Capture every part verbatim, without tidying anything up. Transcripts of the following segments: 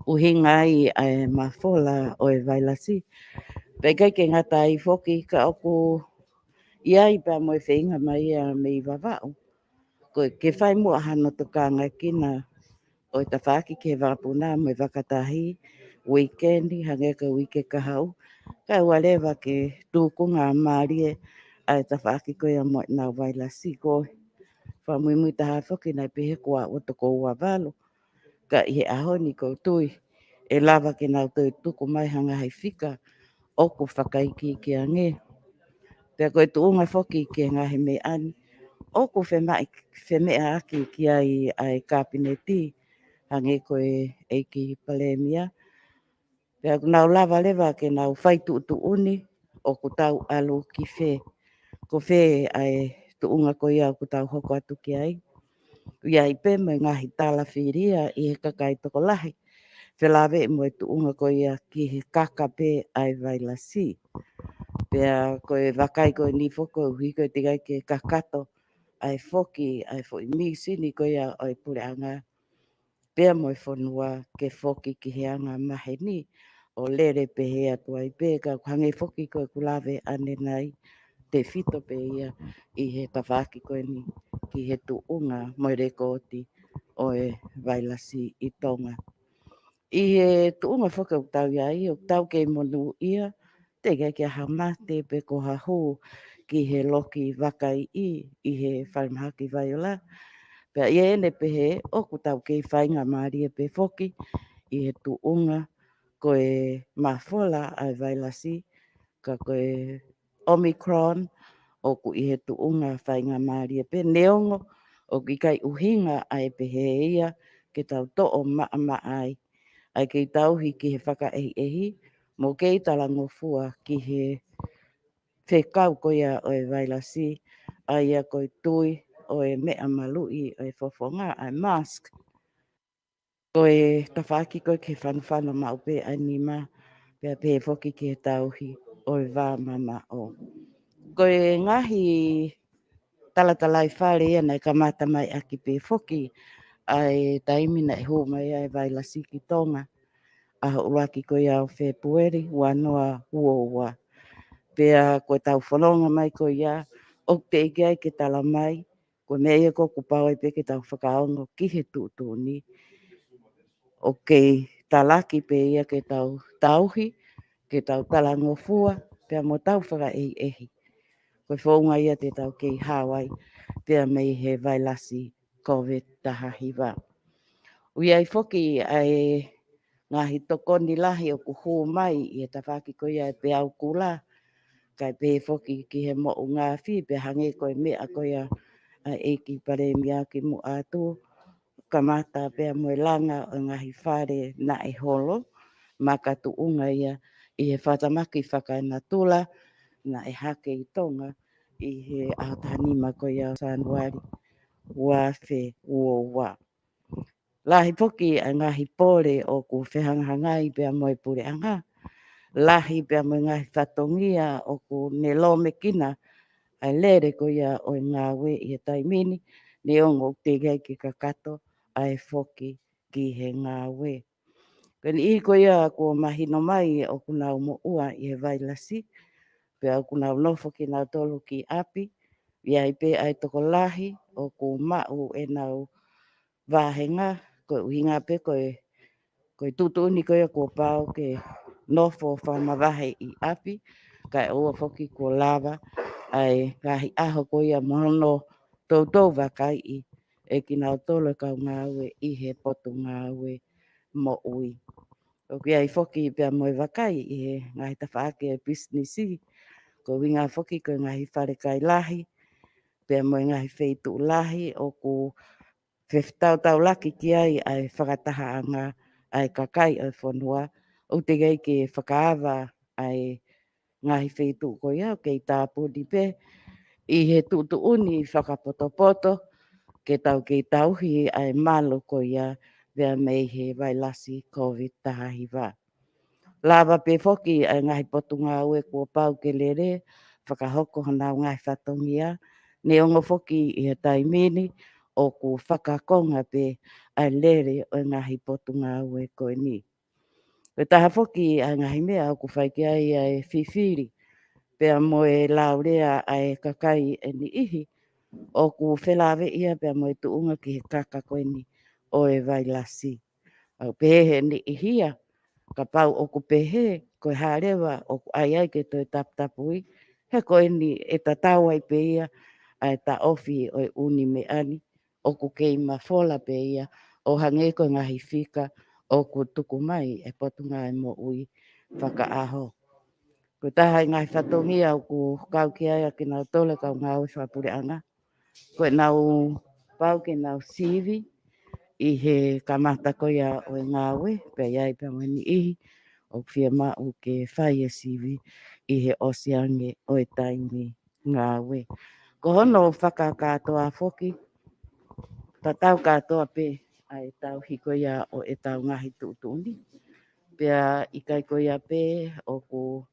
ʻuhinga ai ʻa e mafola ʻo e vailasi. Pea ʻikai ke ngata ai foki ka ʻoku ʻi ai pea mo e feinga mai ia mei Vavaʻu. Ko e ke fai muʻa hano tokanga kina ʻo e tafaʻaki ki he vakapuna mo e vakatahi, uikendi, hangē ko e uike kahaʻu. Kae ʻoua leva ke tukunga mālie ʻa e tafaʻaki ko ia mo ʻenau vailasi ko e fakamuimui taha foki naʻe pehē kuo aʻu ʻo toko ua valu. Ka ʻi he ʻaho ni ʻoku ou tui ʻe lava ke nau toe tuku mai ha ngaahi fika ʻoku fakaikiiki ange. Pea ko e tuʻunga foki ki he ngaahi meʻa ni ʻoku femaʻi-, femeʻaʻaki ki ai ʻa e kapineti, hangē ko e ʻEiki Palēmia. Pea ʻoku nau lava leva ke nau fai tuʻutuʻuni ʻoku tau ʻalu ki fē. Ko fē ʻa e tuʻunga ko ia ʻoku tau hoko atu ki ai. ʻI ai pē mo e ngaahi tala filia ʻi he kakai tokolahi. Felāveʻi mo e tuʻunga ko ia ki he kaka pē ʻa e vailasi. Pea ko e vakai ko eni foki ʻoku ʻikai ke kakato ʻa e foki, ʻa e foʻi misini ko ia ʻo e puleʻanga pea mo e fonua ke foki ki he anga maheni ʻo lele pehē atu ai pē ka ʻoku hangē foki ko ʻeku lave ʻanenai tefito pē ia ʻi he tafaʻaki ko eni ki he tuʻunga mo e lekooti ʻo e vailasi ʻi Tonga. ʻI he tuʻunga foki ʻoku tau ʻi ai, ʻoku tau kei monūʻia, teʻeki ai ke ʻi ai ha mate pe ko ha hū ki he loki vakaiʻi ʻi he falemahaki Vaiola. Pea ʻi heʻene pehē, ʻoku tau kei feinga mālie pē foki ʻi he tuʻunga ko e mafola ʻa e vailasi, ka ko e Omicron, ʻoku ʻi he tuʻunga feinga mālie pē neongo, ʻoku ʻikai ʻuhinga ʻa e pehē ia ke tau toʻo maʻamaʻa ai. ʻA e kei tauhi ki he fakaʻehiʻehi, mo kei talangofua ki he fekau ko ia ʻo e vailasi, ʻa ia ko e tui ʻo e meʻa maluʻi ʻo e fofonga, ʻa e mask. Ko e tafaʻaki ko ē ke fanofano maʻu pē ʻa e nima, pea pehē foki ki he tauhi ʻo e vā mamaʻo. Ko e ngaahi talatalaifale ia naʻe kamata mai ʻaki pē foki ʻa e taimi naʻe hū mai ai ʻa e vailasi ki Tonga. ʻAho ʻuluaki ko ia ʻo Fēpueli, ua noa ua ua. Pea ko e tau fononga mai ko ia, ʻoku teʻeki ai ke tala mai, ko e meʻa ia ʻoku pau ai pē ke tau fakaongo ki he tuʻutuʻuni. ʻOku kei talaki pē ia ke tau tauhi, ke tau talangofua, pea mo tau fakaʻehiʻehi. Ko e founga ia te tau kei hao ai, pea mei he vailasi COVID taha hiva. ʻOku ʻi ai foki ʻa e ngaahi tokoni lahi ʻoku hū mai ʻi he tafaʻaki ko ia ʻa e peau kula, kae pehē foki ki he moʻunga afi, pea hangē ko e meʻa ko ia ʻa e ʻEiki Palēmia kimuʻa atu, kamata pea mo e langa ʻo e ngaahi fale naʻe holo, makatuʻunga ia ʻi he fakatamaki fakaenatula naʻe hake ʻi Tonga ʻi he ʻaho taha nima ko ia ʻo Sānuali, ua afe ua ua. Lahi foki ʻa e ngaahi pole ʻoku fehangahangai pea mo e puleʻanga. Lahi pea mo e ngaahi fatongia ʻoku ne lōmekina ʻa e lele ko ia ʻo e ngāue ʻi he taimi ni, neongo ʻoku teʻeki ai ke kakato ʻa e foki ki he ngāue. Ko e niʻihi ko ia kuo mahino mai ʻoku nau moʻua ʻi he vailasi, pea ʻoku nau nofo kinautolu ki ʻapi, ʻi ai pē ʻa e tokolahi ʻoku maʻu ʻenau vāhenga, ko e ʻuhinga pē ko e, ko e tuʻutuʻuni ko ia kuo pau ke nofo fakamavahe ʻi ʻapi, kae ʻoua foki kuo lava ʻa e ngaahi ʻaho ko ia mo hono toutou vakaiʻi ʻe kinautolu e kau ngāue ʻi he potungāue moʻui. ʻOku ʻi ai foki pea mo e vakai ʻi he ngaahi tafaʻaki ʻa e pisinisi, ko e ʻuhinga foki ko e ngaahi falekai lahi, pea mo e ngaahi feituʻu lahi ʻoku fetautaulaki ki ai ʻa e fakatahaʻanga ʻa e kakai ʻo e fonua, ʻoku teʻeki ai ke fakaava ʻa e ngaahi feituʻu ko ia, ʻoku kei tāpuni pē ʻi he tuʻutuʻuni fakapotopoto, ke tau kei tauhi ʻa e malu ko ia, pea mei he vailasi COVID taha hiva. Lava pē foki ʻa e ngaahi potungāue kuo pau ke lele, fakahoko honau ngaahi fatongia, neongo foki ʻi he taimi ni ʻoku fakakonga pē ʻa e lele ʻo e ngaahi potungāue ko eni. Ko e taha foki ʻa e ngaahi meʻa ʻoku fai ki ai ʻa e fifili pea mo e laulea ʻa e kakai ʻe niʻihi, ʻoku felāveʻi ia pea mo e tuʻunga ki he kaka ko eni ʻo e vailasi. ʻOku pehē he niʻihi ia, kapau ʻoku pehē, ko e hā leva ʻoku ʻai ai ke toe taputapui, he ko eni ʻe tatau ai pē ia ʻa e taʻofi ʻo e ʻū meʻa ni, ʻoku kei mafola pē ia, ʻo hangē ko e ngaahi fika ʻoku tuku mai ʻe he Potungāue Moʻui fakaʻaho. Ko e taha ʻi he ngaahi fatongia ʻoku kau ki ai ʻa kinautolu ʻa e kau ngāue fakapuleʻanga, ko ʻenau pau ke nau sivi ʻi he kamata ko ia ʻo e ngāue, pea ʻi ai pē mo e niʻihi ʻoku fiemaʻu ke fai e sivi ʻi he ʻosi ange ʻo e taimi ngāue. Ko hono fakakātoa foki, tatau kātoa pē ʻa e tauhi ko ia ʻo ʻetau ngaahi tuʻutuʻuni. Pea ʻikai ko ia pē ʻoku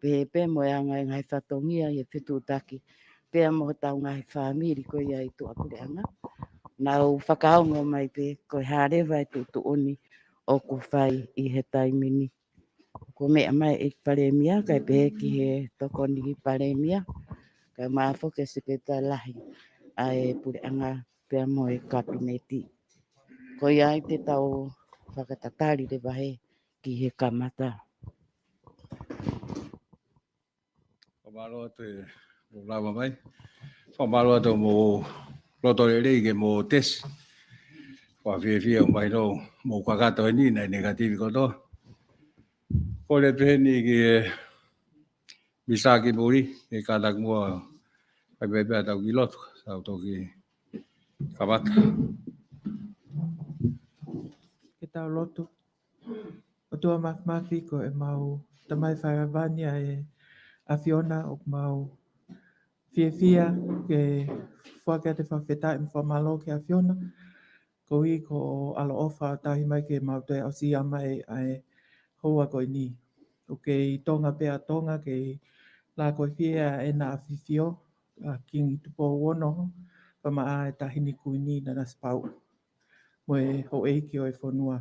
pehē pē mo e anga e ngaahi fatongia ʻi he fetuʻutaki pea mo hotau ngaahi fāmili ko ia ʻi tuʻapuleʻanga. Nau fakaongo mai pē ko e hā leva e tuʻutuʻuni ʻoku fai ʻi he taimi ni. Ko e meʻa mai ʻEiki Palēmia, kae pehē ki he Tokoni Palēmia, kae ʻumaʻā foki e Sekelitali Lahi ʻa e Puleʻanga pea mo e Kapineti. Ko ia ai te tau fakatatali leva he ki he kamata. Fakamālō atu e mou lava mai. Fakamālō atu mo loto lelei ke mou tesi. Fakafiefia ʻo mahino mou kakato heni naʻe negative kotoa. Kole pē heni ki he Misa ki muli, ʻe kātaki muʻa, fai mai pē ʻa tau kiʻi lotu, tau toki kamata. Ke tau lotu. ʻOtua Māfimafi, ko ʻemau Tamai Fakalelevani ʻa e ʻAfiona, ʻoku mau fiefia ke foaki atu e fakafetaʻi mo e fakamālō ki he ʻAfiona. Koeʻuhi ko hoʻo ʻaloʻofa ʻoku tauhi mai ke mau toe aʻusia mai ʻa e houa ko eni. ʻOku kei Tonga pē ʻa Tonga, kei lākoifie ʻa ʻEna ʻAfifio, ʻa Kingi Tupou Ono, pea mo e Taʻahine Kuini Nanasipauʻu, mo e houʻeiki ʻo e fonua.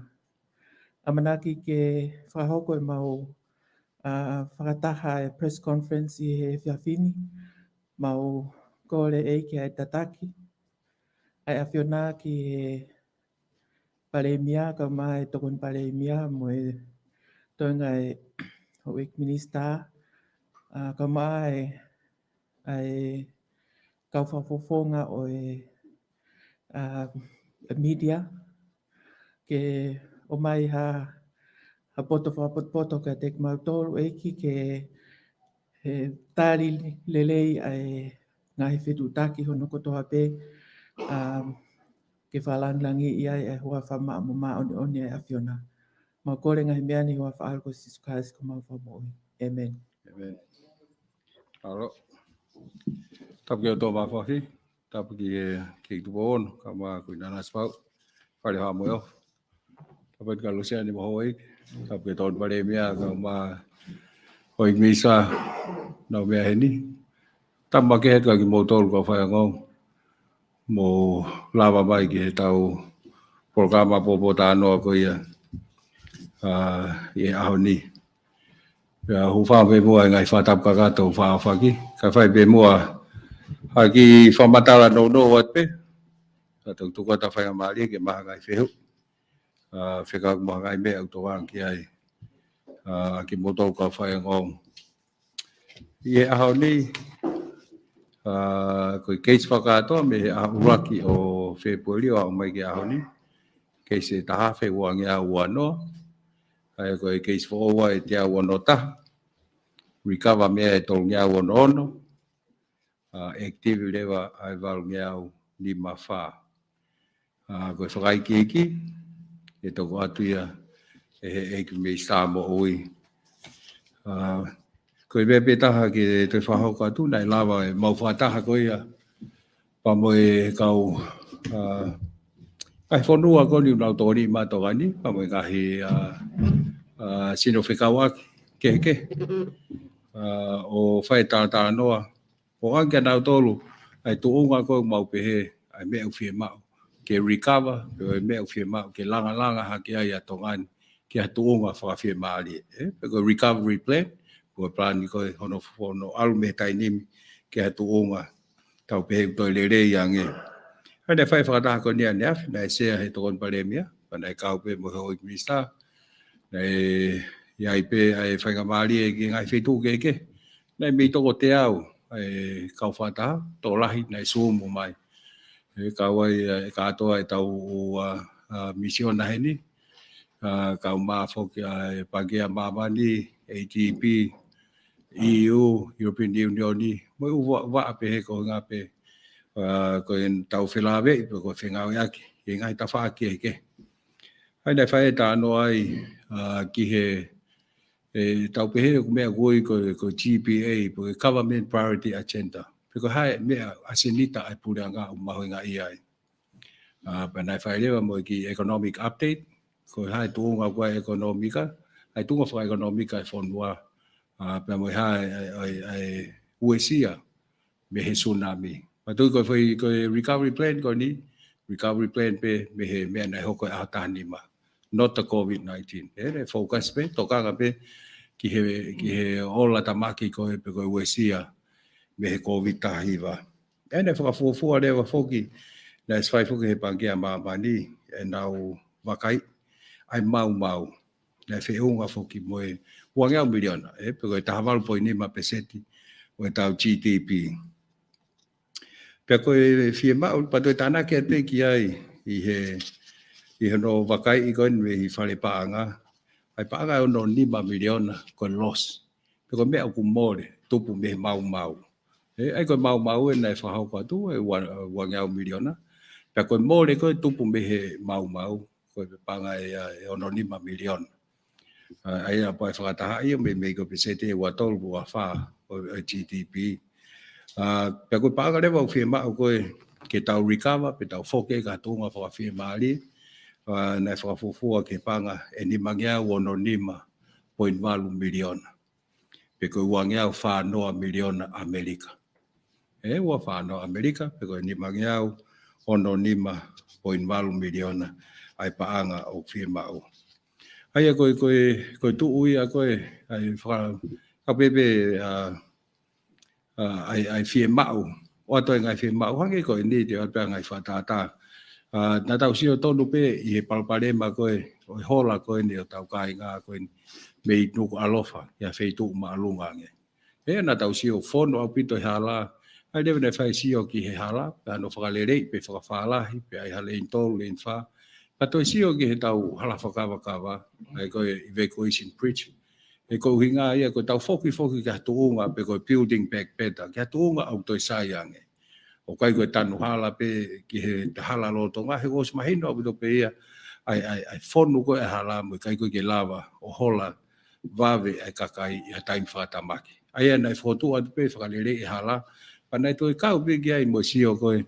ʻAmanaki ke fakahoko ʻemau, ʻa, fakataha e press conference ʻi he efiafi ni, mau kole ʻEiki ʻa e tataki ʻa e ʻAfiona ki he Palēmia, kae ʻumaʻā e Tokoni Palēmia, mo e toenga e houʻeiki minisitā, ʻa, kae ʻumaʻā e, ʻa e kau fakafofonga ʻo e, ʻa, e media, ke ʻomai ha, ha poto fakapotopoto kiate kimautolu ʻEiki ke, he tali lelei ʻa e ngaahi fetuʻutaki hono kotoa pē, ʻa, ke fakalāngilangiʻi ai e huafa maʻa mo māʻoniʻoni ʻa e ʻAfiona. Mau kole e ngaahi meʻa ni ʻi he huafa ʻo Sīsū Kalaisi ko homau Fakamoʻui. ʻĒmeni. ʻĒmeni. Mālō. Tapu ki he ʻOtua Māfimafi. Tapu ki he, ki Tupou Ono, kae ʻumaʻā Kuini Nanasipauʻu, Fale ʻo Haʻa Moheofo. Tapu ki he Kau Lūseni mo e houʻeiki. Tapu ki he Tokoni Palēmia, kae ʻumaʻā e houʻeiki minisitā, nau meʻa heni. Tapu makehe atu kiate kimoutolu kau faiongoongo, mou lava mai ki heʻetau polokalama pōpōtalanoa ko ia, ʻa, ʻi he ʻaho ni. Pea hūfanga pē muʻa e ngaahi fakatapu kakato ʻoku faʻa ʻohofaki. Kae fai pē muʻa ha kiʻi fakamatala nounou atu pē. Kae tuku atu ʻa e faingamālie ke maʻu ha ngaahi fehuʻi, ʻa, fekauʻaki mo ha ngaahi meʻa ʻoku tokanga ki ai, ʻa, kimoutolu kau faiongoongo. ʻI he ʻaho ni, ʻa, ko e keisi fakakātoa mei he ʻaho ʻuluaki ʻo Fēpueli ʻo aʻu mai ki he ʻaho ni, keisi ʻe taha afe uangeau ua noa, ʻa ia ko e keisi foʻou ʻe teau ono taha, recover mei ai ʻe tolungeau ono ono, ʻa, active leva ʻe valungeau nima fā. ʻA, ko e fakaikiiki, ʻe toki ʻoatu ia ʻe he ʻEiki Minisitā Moʻui. ʻA, ko e meʻa pē taha ke toe fakahoko atu, naʻe lava ʻemau fakataha ko ia pea mo e kau, ʻa, ngaahi fonua ko eni ʻoku nau tokoni maʻa Tonga ni, pea mo e ngaahi, ʻa, ʻa, sino fekauʻaki kehekehe, ʻa, ʻo fai e talatalanoa, ʻo ʻoange kia nautolu ʻa e tuʻunga ko ē ʻoku mau pehē ʻa e meʻa ʻoku fiemaʻu ke recover, pe ko e meʻa ʻoku fiemaʻu ke langalanga hake ai ʻa Tonga ni ki ha tuʻunga fakafiemālie, ē? Pe ko e recovery plan, ko e palani ko ē hono, hono ʻalu mei he taimi ni ki ha tuʻunga tau pehē ʻoku toe lelei ange. ʻA ia naʻe fai fakataha ko eni ʻaneafi, naʻe sea he Tokoni Palēmia, pea naʻe kau pē mo e houʻeiki minisitā, naʻe ʻi ai pē ʻa e faingamālie ki he ngaahi feituʻu kehekehe. Naʻe mei toko teau ʻa e kau fakataha, tokolahi naʻe Zoom mai. ʻE kau ai, ʻe kātoa ʻetau, ʻa, ʻa, misiona heni, ʻa, kau mai foki ʻa e Pangikē ʻa Māmani, A D B, E U, European Union, mo e ʻū vaʻa, vaʻa pehē ko e ngaahi pē, ʻa, ko ʻetau felāveʻi, pe ko e fengāueʻaki, ʻi he ngaahi tafaʻaki kehekehe. ʻA ia naʻe fai e talanoa ai, ʻa, ki he, ʻe tau pehē ʻoku meʻa ko ē ko, ko e G P A, pe ko e Government Priority Agenda. Pe ko e hā e meʻa ʻasenita ʻa e puleʻanga ʻoku mahuʻingaʻia ai. ʻA, pea naʻe fai leva mo e kiʻi economic update, ko e hā e tuʻunga ko ē ʻekonōmika, ʻa e tuʻunga fakaekonōmika ʻa e fonua, ʻa, pea mo e hā e, e, e, e uesia mei he tsunami. Pea toki ko e foʻi, ko e recovery plan ko eni, recovery plan pē mei he meʻa naʻe hoko he ʻaho taha nima. Not the COVID nineteen. ʻE, naʻe focus pē, tokanga pē ki he, ki he ola tamaki ko ē pe ko e uesia mei he COVID taha hiva. ʻA ia naʻe fakafuofua leva foki, naʻe fai foki he Pangikē ʻa Māmani ʻenau vakaiʻi ʻa e maumau. Naʻe feʻunga foki mo e uangeau miliona, ē, pe ko e taha valu poini nima peseti ʻo ʻetau G D P. Pea ko e fiemaʻu, pea toe tānaki atu ki ai ʻi he, ʻi hono vakaiʻi ko eni mei he fale paʻanga, ʻa e paʻanga ʻe ono nima miliona ko e loss. Pe ko e meʻa ʻoku mole, tupu mei he maumau. ʻE, ʻa ia ko e maumau ē naʻe fakahoko atu, ʻe ua, uangeau miliona. Pea ko e mole ko ē tupu mei he maumau, ko e paʻanga ʻe, ʻe ono nima miliona. ʻA, ʻa ia pea ʻe fakatahaʻi ia mei, mei ko e peseti ʻe ua tolu, ua fā ʻo, ʻo e G D P. ʻA, pea ko e paʻanga leva ʻoku fiemaʻu ko ē ke tau recover, pe tau foki ki ha tuʻunga fakafiemālie, ʻa, naʻe fakafuofua ki he paʻanga ʻe nimangeau ono nima poini valu miliona. Pe ko e uangeau fā noa miliona ʻAmelika. ʻE, ua fā noa ʻAmelika, pe ko e nimangeau ono nima poini valu miliona ʻa e paʻanga ʻoku fiemaʻu. ʻA ia ko e, ko e, ko e tuʻu ia ko ē, ʻa e faka-, ka pē pē, ʻa, ʻa, ʻa e, ʻa e fiemaʻu, ʻoatu e ngaahi fiemaʻu, hangē ko eni te u ʻoatu pē ʻa e ngaahi fakatātā. ʻA, naʻa tau sio tonu pē ʻi he palopalema ko ē, ʻo e hola ko eni ʻo hotau kāinga ko eni mei Nukuʻalofa, ki ha feituʻu māʻolunga ange. ʻE, naʻa tau sio fonu ʻaupito he hala, ʻa ia leva naʻe fai e sio ki he hala, pea hono fakaleleiʻi pe fakafālahi, pe ʻai ha lane tolu, lane fā. Pea toe sio ki heʻetau hala fakakavakava, ʻa ia ko e evacuation bridge. ʻE ko e ʻuhinga ia ko ʻetau fokifoki ki ha tuʻunga pe ko e building back better, ki ha tuʻunga ʻoku toe sai ange. ʻOku ʻikai ko e tanu hala pē ki he hala lolotonga, he ʻosi mahino ʻaupito pē ia, ʻa e, ʻa e, ʻa e fonu ko ē ʻa e hala mo e ʻikai ko ē ke lava ʻo hola vave ʻa e kakai ʻi ha taimi fakatamaki. ʻA ia naʻe fokotuʻu atu pē fakaleleiʻi e hala, pea naʻe toe kau pē ki ai mo e sio ko ē,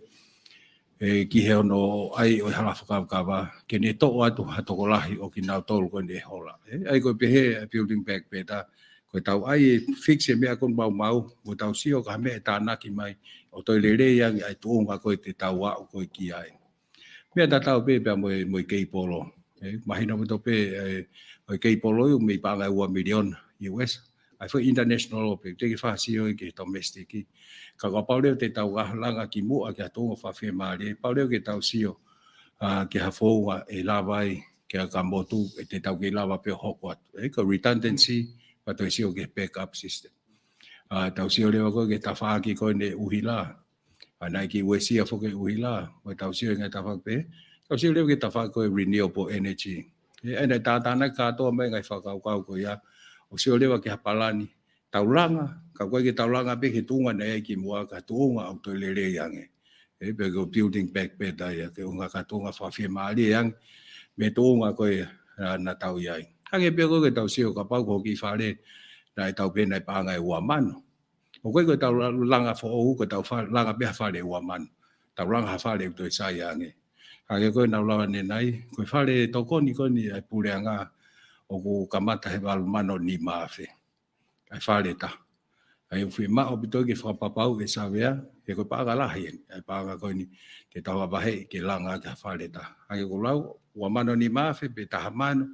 ʻe, ki he ono ʻai ʻo e hala fakakavakava, ke ne toʻo atu ha tokolahi ʻo kinautolu ko eni ʻe hola. ʻE, ʻa ia ko e pehē ʻa e building back better, ko ʻetau ʻai e fix e meʻa ko eni maumau, mo tau sio ki ha meʻa ʻe tānaki mai, ʻo toe lelei ange ʻa e tuʻunga ko ē te tau aʻu ko ē ki ai. Meʻa tatau pē pea mo e, mo e keipolo. ʻE, mahino ʻaupito pē, ʻe, ʻo e keipolo ʻoku mei paʻanga ʻe ua miliona U S. ʻA e foʻi international ʻo pē, te ke fai ha sio ki he domestic. Ka kapau leva te tau langa ki muʻa ki ha tuʻunga fakafiemālie, pau leva ke tau sio, ʻa, ki ha founga ʻe lava ai, ki ha ka motu, ʻe te tau kei lava pē ʻo hoko atu. ʻE, ko e redundancy, pea toe sio ki he backup system. ʻA, tau sio leva ko ē ki he tafaʻaki ko eni ʻuhila. ʻA, naʻe kei uesia foki e ʻuhila, mo tau sio ki he tafaʻaki pē. Tau sio leva ki he tafaʻaki ko e renewable energy. ʻE, ʻa ia naʻe tātānaki kātoa mai e ngaahi fakakaukau ko ia. ʻO sio leva ki ha palani, tau langa, ka ʻoku ʻikai ke tau langa pē ki he tuʻunga naʻe ʻi ai kimuʻa, ka ha tuʻunga ʻoku toe lelei ange. ʻE, pe ko e building back better ia, ke ʻuhinga ki ha tuʻunga fakafiemālie ange, mei he tuʻunga ko ē, ʻa, naʻa tau ʻi ai. Hangē pē ko ē ke tau sio kapau ko e kiʻi fale, naʻe tau pehē naʻe paʻanga ʻe ua mano. ʻOku ʻikai ko ʻetau la-, langa foʻou, ko ʻetau fa-, langa pē ha fale ʻe ua mano. Tau langa ha fale ʻoku toe sai ange. Hangē ko ē naʻa ku lave ʻanenai, ko e fale tokoni ko eni ʻa e puleʻanga ʻoku kamata he valu mano nima afe. ʻA e fale ʻe taha. ʻA ia ʻoku fiemaʻu ʻaupito ke fakapapauʻi ʻe he savea, he ko e paʻanga lahi eni. ʻA e paʻanga ko eni te tau vaheʻi ke langa ki ha fale ʻe taha. Hangē ko ʻeku lau, ua mano nima afe pe taha mano,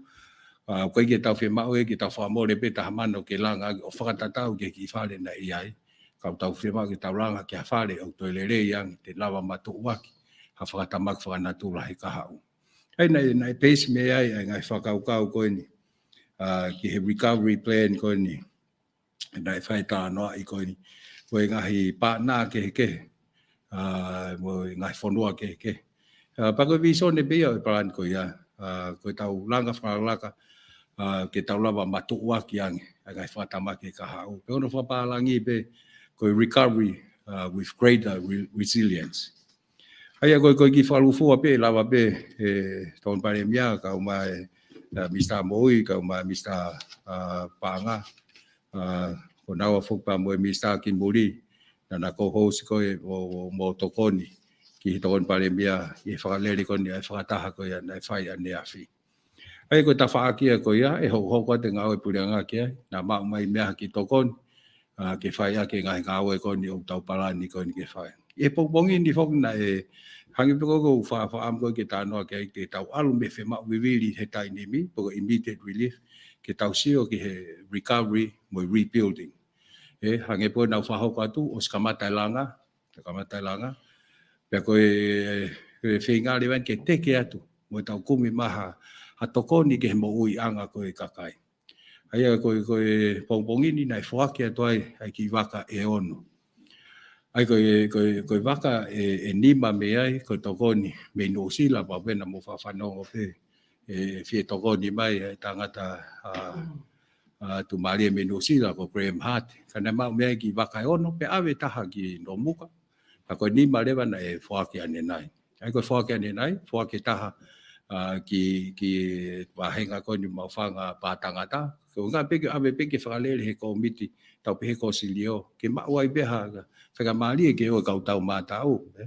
ʻA, ʻoku ʻikai ke tau fiemaʻu ia ke tau fakamole pē taha mano ke langa ʻo fakatatau ki he kiʻi fale naʻe ʻi ai. Ka ʻoku tau fiemaʻu ke tau langa ki ha fale ʻoku toe lelei ange, te lava matuʻuaki ha fakatamaki fakanatula he kahaʻu. ʻA ia naʻe, naʻe base mei ai ʻa e ngaahi fakakaukau ko eni, ʻa, ki he recovery plan ko eni naʻe fai talanoaʻi ko eni, ko e ngaahi paʻanga kehekehe, ʻa, mo e ngaahi fonua kehekehe. ʻA, pea ko e visone pē ia ʻo e palani ko ia, ʻa, ko ʻetau langa fakalakalaka, ʻa, ke tau lava matuʻuaki ange ʻa e ngaahi fakatamaki he kahaʻu. Pea ko hono fakapālangi pē ko e recovery, ʻa, with greater re-, resilience. ʻA ia ko e, ko e kiʻi fakalūkufua pē, lava pē ʻe he Tokoni Palēmia, kaeʻumaʻā ʻa Misa Moʻui, kaeʻumaʻā Misa, ʻa, Paʻanga, ʻa, ko naua foki pea mo e Misa ki muli, naʻa na co-host ko ē ʻo, ʻo, mo tokoni ki he Tokoni Palēmia ʻi he fakalele ko eni ʻa e fakataha ko ia naʻe fai ʻaneafi. ʻA ia ko e tafaʻaki ia ko ia, ʻe hokohoko atu e ngāue puleʻanga ki ai, naʻa maʻu mai meʻa ki tokoni, ʻa, ke fai ʻaki e ngaahi ngāue ko eni ʻoku tau palani ko eni ke fai. ʻI he pongipongi ni foki naʻe hangē pē ko ē ʻoku ou fa-, fakaʻamu ko ē ke talanoa ki ai, ke tau ʻalu mei he fiemaʻu vivili he taimi ni, pe ko e immediate relief, ke tau sio ki he recovery mo e rebuilding. ʻE, hangē pē ko ʻenau fakahoko atu, ʻosi kamata e langa, kamata e langa. Pea ko e, e feinga leva eni ke teke atu, mo ʻetau kumi mai ha, ha tokoni ki he moʻuiʻanga ko ē ʻa e kakai. ʻA ia ko e, ko e pongipongi ni naʻe foaki atu ai, ʻa e kiʻi vaka ʻe ono. ʻA ia ko e, ko e, ko e vaka ʻe, ʻe nima mei ai, ko e tokoni mei Nuʻusila, pea pehē naʻa mou faʻa fanongo pē, ʻe fie tokoni mai ʻa e tangata, ʻa, ʻa, tuʻumālie mei Nuʻusila ko Graham Hart. Ka naʻe maʻu mei ai e kiʻi vaka ʻe ono, pea ʻave e taha ki Nomuka. Ka ko e nima leva naʻe foaki ʻanenai. ʻA ia ko e foaki ʻanenai, foaki e taha, ʻa, ki, ki he vāhenga ko eni Maʻufanga Pātangata. Ko e ʻuhinga pē ke ʻave pē ke fakalele he kōmiti, tau pehē ko e silio, ke maʻu ai pē ha faingamālie ke ʻoua ʻe kau taumātaʻu, ē.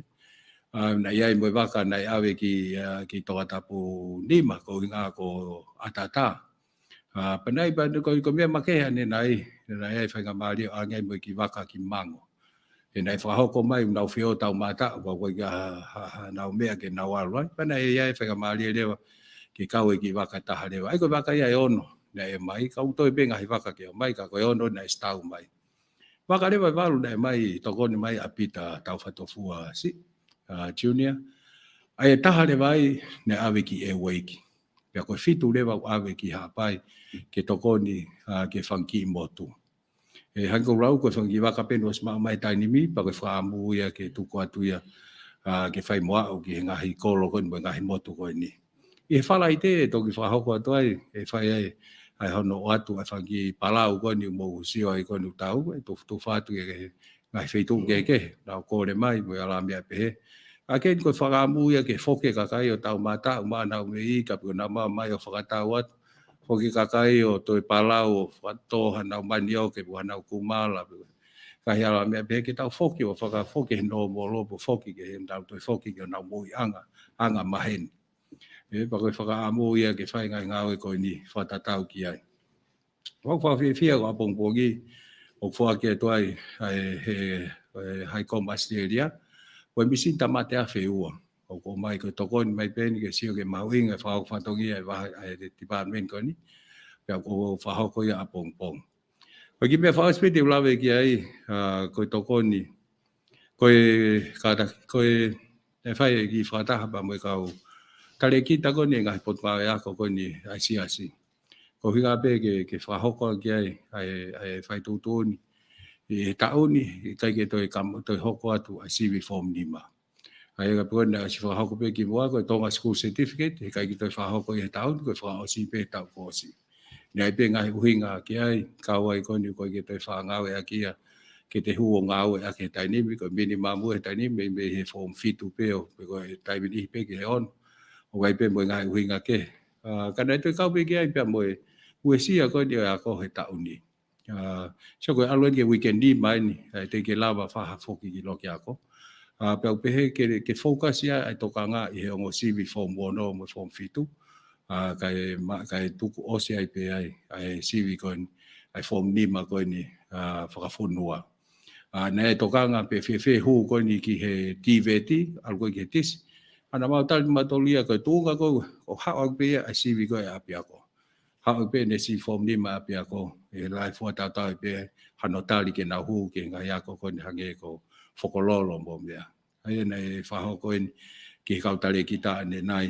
ʻA, naʻe ʻi ai mo e vaka naʻe ʻave ki, ʻa, ki Tongatapu nima, ko e ʻuhinga ko ʻAtatā. ʻA, pea naʻe ʻi ai pē ko, ko e meʻa makehe ʻanenai, naʻe ʻi ai e faingamālie ʻo ʻange ai mo e kiʻi vaka ki Mango. He naʻe fakahoko mai ʻoku nau fie ō taumātaʻu, ka ʻoku ʻikai ha, ha, hanau meʻa ke nau ʻalu ai. Pea naʻe ʻi ai e faingamālie leva ke kau e kiʻi vaka ʻe taha leva. ʻA ia ko e vaka ia ʻe ono naʻe ʻomai, ka ʻoku toe pē ngaahi vaka ke ʻomai, ka ko e ono naʻe ʻosi tau mai. Vaka leva ʻe valu naʻe ʻomai, tokoni mai ʻa Peter Taufatofua Siʻi, ʻa, Junior. ʻA ia ʻe taha leva ai naʻe ʻave ki Ewaiki. Pea ko e fitu leva ʻoku ʻave ki Haʻapai ke tokoni, ʻa, ki he fanga kiʻi motu. ʻE, hangē ko e lau, ko e fanga kiʻi vaka pē naʻe ʻosi maʻu mai he taimi ni, pea ko e fakaʻamu ia ke tuku atu ia, ʻa, ke fai mo aʻu ki he ngaahi kolo ko eni mo e ngaahi motu ko eni. ʻI he Falaite ʻe toki fakahoko atu ai, ʻe fai ai, ʻa e hono ʻoatu ʻa e fanga kiʻi palau ko eni ʻoku mou sio ai ko eni ʻoku tau, ʻe tufa, tufa atu ki he ngaahi feituʻu kehekehe, nau kole mai, mo e ala meʻa pehē. ʻA ia ko eni ko e fakaʻamu ia ke foki e kakai ʻo taumātaʻu maʻa nau mei, ka pea ko ʻenau maʻu mai ʻo fakatau atu. Foki e kakai ʻo toe palau ʻo fakatō hanau manioke, pe ko hanau kumala, pe ko e ngaahi ala meʻa pehē ke tau foki ʻo fakafoki he nōmolo, pe foki ke nau toe foki ki honau moʻuiʻanga, anga maheni. ʻE, pea ko e fakaʻamu ia ke fai e ngaahi ngāue ko eni fakatatau ki ai. ʻOku ou fakafiefia ko e ʻapongipongi, ʻoku foaki atu ai, ʻa e, he, ʻe, High Com Australia, ko e misini tāmate afe ua. ʻOku ʻomai ko e tokoni mai pē eni ke sio ki he mahuʻinga e fakahoko fatongia ʻa e vaha, ʻa e department ko eni, pea ʻoku ou fakahoko ia ʻapongipongi. Ko e kiʻi meʻa fakaʻosi pē te u lave ki ai, ʻa, ko e tokoni, ko e kātaki, ko e, ʻe fai e kiʻi fakataha pea mo e kau talēkita ko eni e ngaahi potungāue ako ko eni ʻa e siasi. Ko e ʻuhinga pē ke, ke fakahoko ki ai, ʻa e, ʻa e fai tuʻutuʻuni. ʻI he taʻu ni, ʻikai ke toe kam-, toe hoko atu ʻa e sivi form nima. ʻA ia ka pē ko ena ʻosi fakahoko pē kimuʻa ko e Tonga School Certificate, heʻikai ke toe fakahoko ia he taʻu ni, ko e fakaʻosi pē taʻu kuo ʻosi. Naʻe ʻi ai pē ngaahi ʻuhinga ki ai, kau ai ko eni ʻoku ʻikai ke toe fakangāueʻaki ia, ke te hū ʻo ngāueʻaki he taimi ni, ko e minimum ʻa e taimi ni, mei, mei he form fitu pē ʻo, pe ko e taimi ni pē ki he ono. ʻOku ʻi ai pē mo e ngaahi ʻuhinga kehe. ʻA, ka naʻe toe kau pē ki ai pea mo e uesia ko eni ʻo e ako he taʻu ni. ʻA, so ko e ʻalu eni ki he weekend ni mai ni, ʻa, teʻeki ke lava fakafoki ki loki ako. ʻA, pea u pehē ke, ke focus ia ʻa e tokanga ʻi he ongo sivi form ono mo e form fitu. ʻA, kae ma-, kae tuku ʻosi ai pē ai, ʻa e sivi ko eni, ʻa e form nima ko eni, ʻa, fakafonua. ʻA, naʻe tokanga pē fēfē hū ko eni ki he TVET, ʻalu ko ē ki he tisi. ʻA, naʻa mau tali mautolu ia ko e tuʻunga ko ē, ʻoku haʻu ʻaki pē ia ʻa e sivi ko ē ʻapiako. haʻu pē ʻene siʻi foomu nima ʻapiako, ʻe lahi fua tautau pē hano tali ke nau hū ki he ngaahi ako ko eni hangē ko Fokololo mo e meʻa. ʻA ia naʻe fakahoko eni ki he kau talēkita ʻanenai.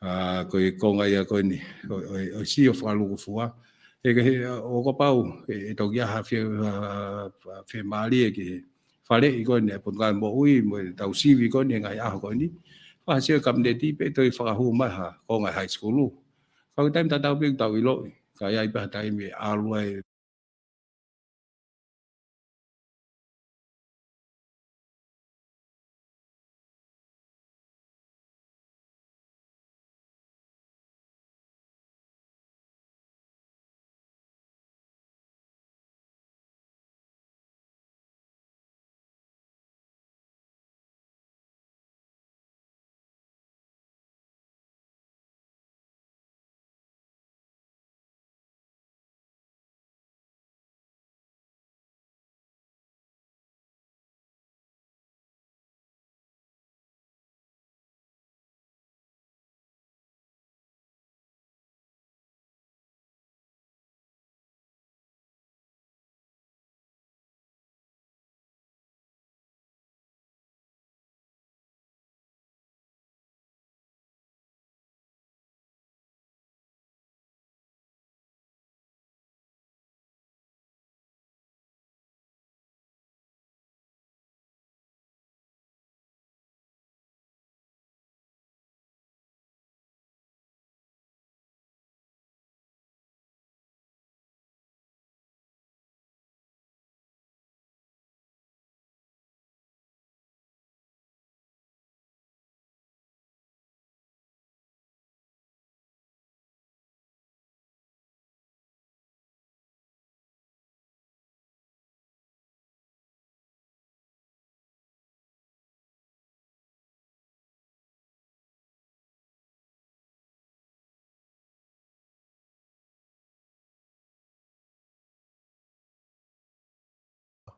ʻA, ko e konga ia ko eni, ʻo, ʻo, ʻo sio fakalūkufua. ʻE, ke he, ʻo kapau, ʻe, ʻe toki ʻi ai ha fie, ʻa, fiemālie ke faleʻi ko eni e Potungāue Moʻui, mo e tau sivi ko eni, ngaahi ʻaho ko eni. Fakasio e Kapineti pē toe fakahū mai ha konga high school. Ka ko e taimi tatau pē ʻoku tau ʻiloʻi. Ka ʻi ai pē ha taimi ʻe ʻalu ai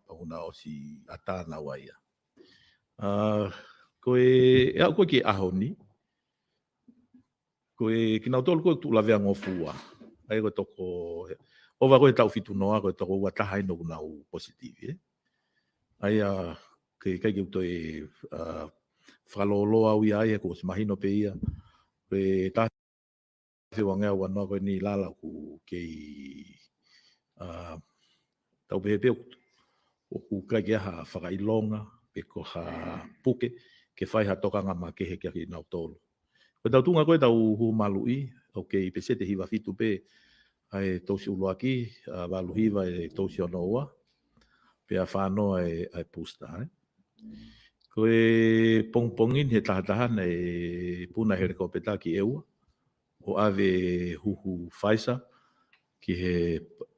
Pau na ʻosi ʻatā naua ia. ʻA, ko e, ʻe aʻu ko ē ki he ʻaho ni, ko e kinautolu ko ē tuʻu lavea ngofua. ʻA ia ko e toko, ʻova ko e taʻu fitu noa, ko e toko ua taha ʻeni ʻoku nau positive, ē. ʻA ia, ke, ʻikai ke u toe, ʻa, fakalōloa au ia ai, he kuo ʻosi mahino pē ia. Ko e taha feua ngeau ua noa ko eni ʻi lalo ʻoku kei, ʻa, tau pehē pē ʻoku, ʻoku ʻikai ke ʻi ai ha fakaʻilonga, pe ko ha puke, ke fai ha tokanga makehe kia kinautolu. Ko e tau tuʻunga ko e tau hū maluʻi, ʻoku kei peseti hiva fitu pē, ʻa e tousi ʻuluaki, ʻa, valu hiva e tousi ono ua, pea fā noa e, ʻa e booster, ē. Ko e pongipongi ni he taha taha naʻe puna helikopeta ki ʻEua, ʻo ʻave huhu Pfizer ki he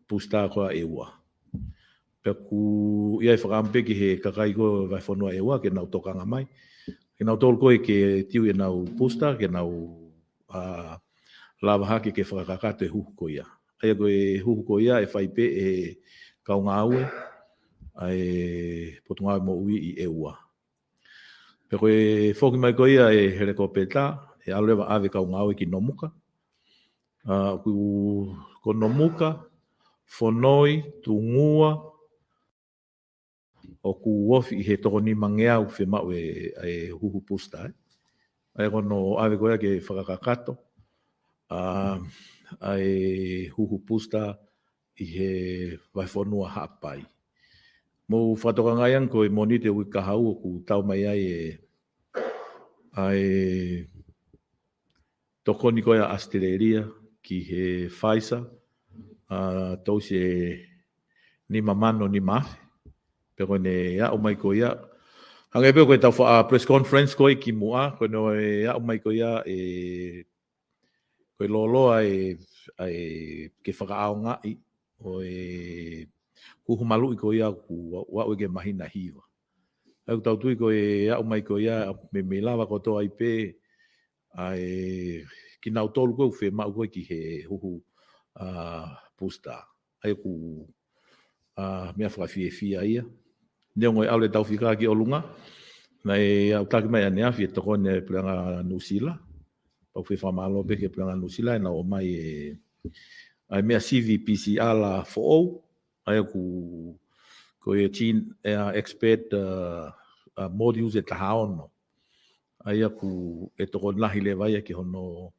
booster ko ia ʻa ʻEua. Pea ʻoku ʻi ai e fakaʻamu pē ki he kakai ko e vahefonua ʻEua ke nau tokanga mai. Ke nau tolu ko ē ke tiu ʻenau booster, ke nau, ʻa, lava hake ke fakakakato e huhu ko ia. ʻA ia ko e huhu ko ia ʻe fai pē ʻe he kau ngāue ʻa e Potungāue Moʻui ʻi ʻEua. Pea ko e foki mai ko ia e helikopeta, ʻe ʻalu leva ʻave kau ngāue ki Nomuka. ʻA, ʻoku, ko Nomuka, Fonoi, Tungua, ʻoku ofi ʻi he toko nima ngeau fiemaʻu e, e huhu booster, ē. ʻA ia ko hono ʻave ko ia ke fakakakato, ʻa, ʻa e huhu booster ʻi he vahefonua Haʻapai. Mou fakatokangaʻi ange ko e Mōnite uike kahaʻu ʻoku tau mai ai e, ʻa e tokoni ko ia ʻa ʻAositelēlia ki he Pfizer, ʻa, tousi ʻe nima mano nima afe. Pea ko ʻene aʻu mai ko ia, hangē pē ko e tau faʻa press conference ko ē kimuʻa, ko ʻene aʻu mai ko ia e, ko e lōloa e, ʻa e ke fakaʻaongaʻi ʻo e huhu maluʻi ko ia ʻoku ʻa-, ʻa-, ʻa-, ʻe ke mahina hiva. ʻA ia ʻoku tau tui ko e aʻu mai ko ia, meimei lava kotoa ai pē, ʻa e kinautolu ko ē ʻoku fiemaʻu ko ē ki he huhu, ʻa, booster. ʻA ia ʻoku, ʻa, meʻa fakafiefia ia. Neongo e ʻalu e tau fika ki ʻolunga, naʻe aʻutaki mai ʻaneafi e tokoni e Puleʻanga Nuʻusila. Pea ʻoku ou fakamālō pē ki he Puleʻanga Nuʻusila, ʻenau ʻomai e, ʻa e meʻa sivi P C R foʻou, ʻa ia ʻoku, ko e gene, ʻa e expert, ʻa, ʻa modules ʻe taha ono. ʻA ia ʻoku ʻe tokolahi leva ia ki hono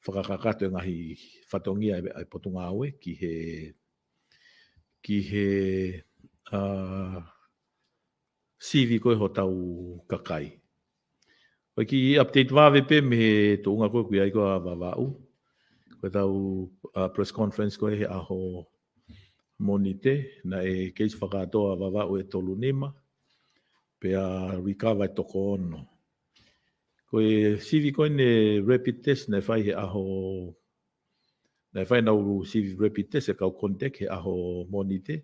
fakakakato e ngaahi fatongia ʻa e, ʻa e potungāue ki he, ki he, ʻa, sivi ko ē hotau kakai. Ko e kiʻi update vave pē mei he tuʻunga ko ē ʻoku ʻi ai ko ē ʻa Vavaʻu. Ko ʻetau, ʻa, press conference ko ē he ʻaho Mōnite, naʻe case fakakātoa ʻa Vavaʻu ʻe tolu nima, pea recover ʻe toko ono. Ko e sivi ko eni rapid test naʻe fai he ʻaho, naʻe fai ʻenau sivi rapid test e kau contact he ʻaho Mōnite,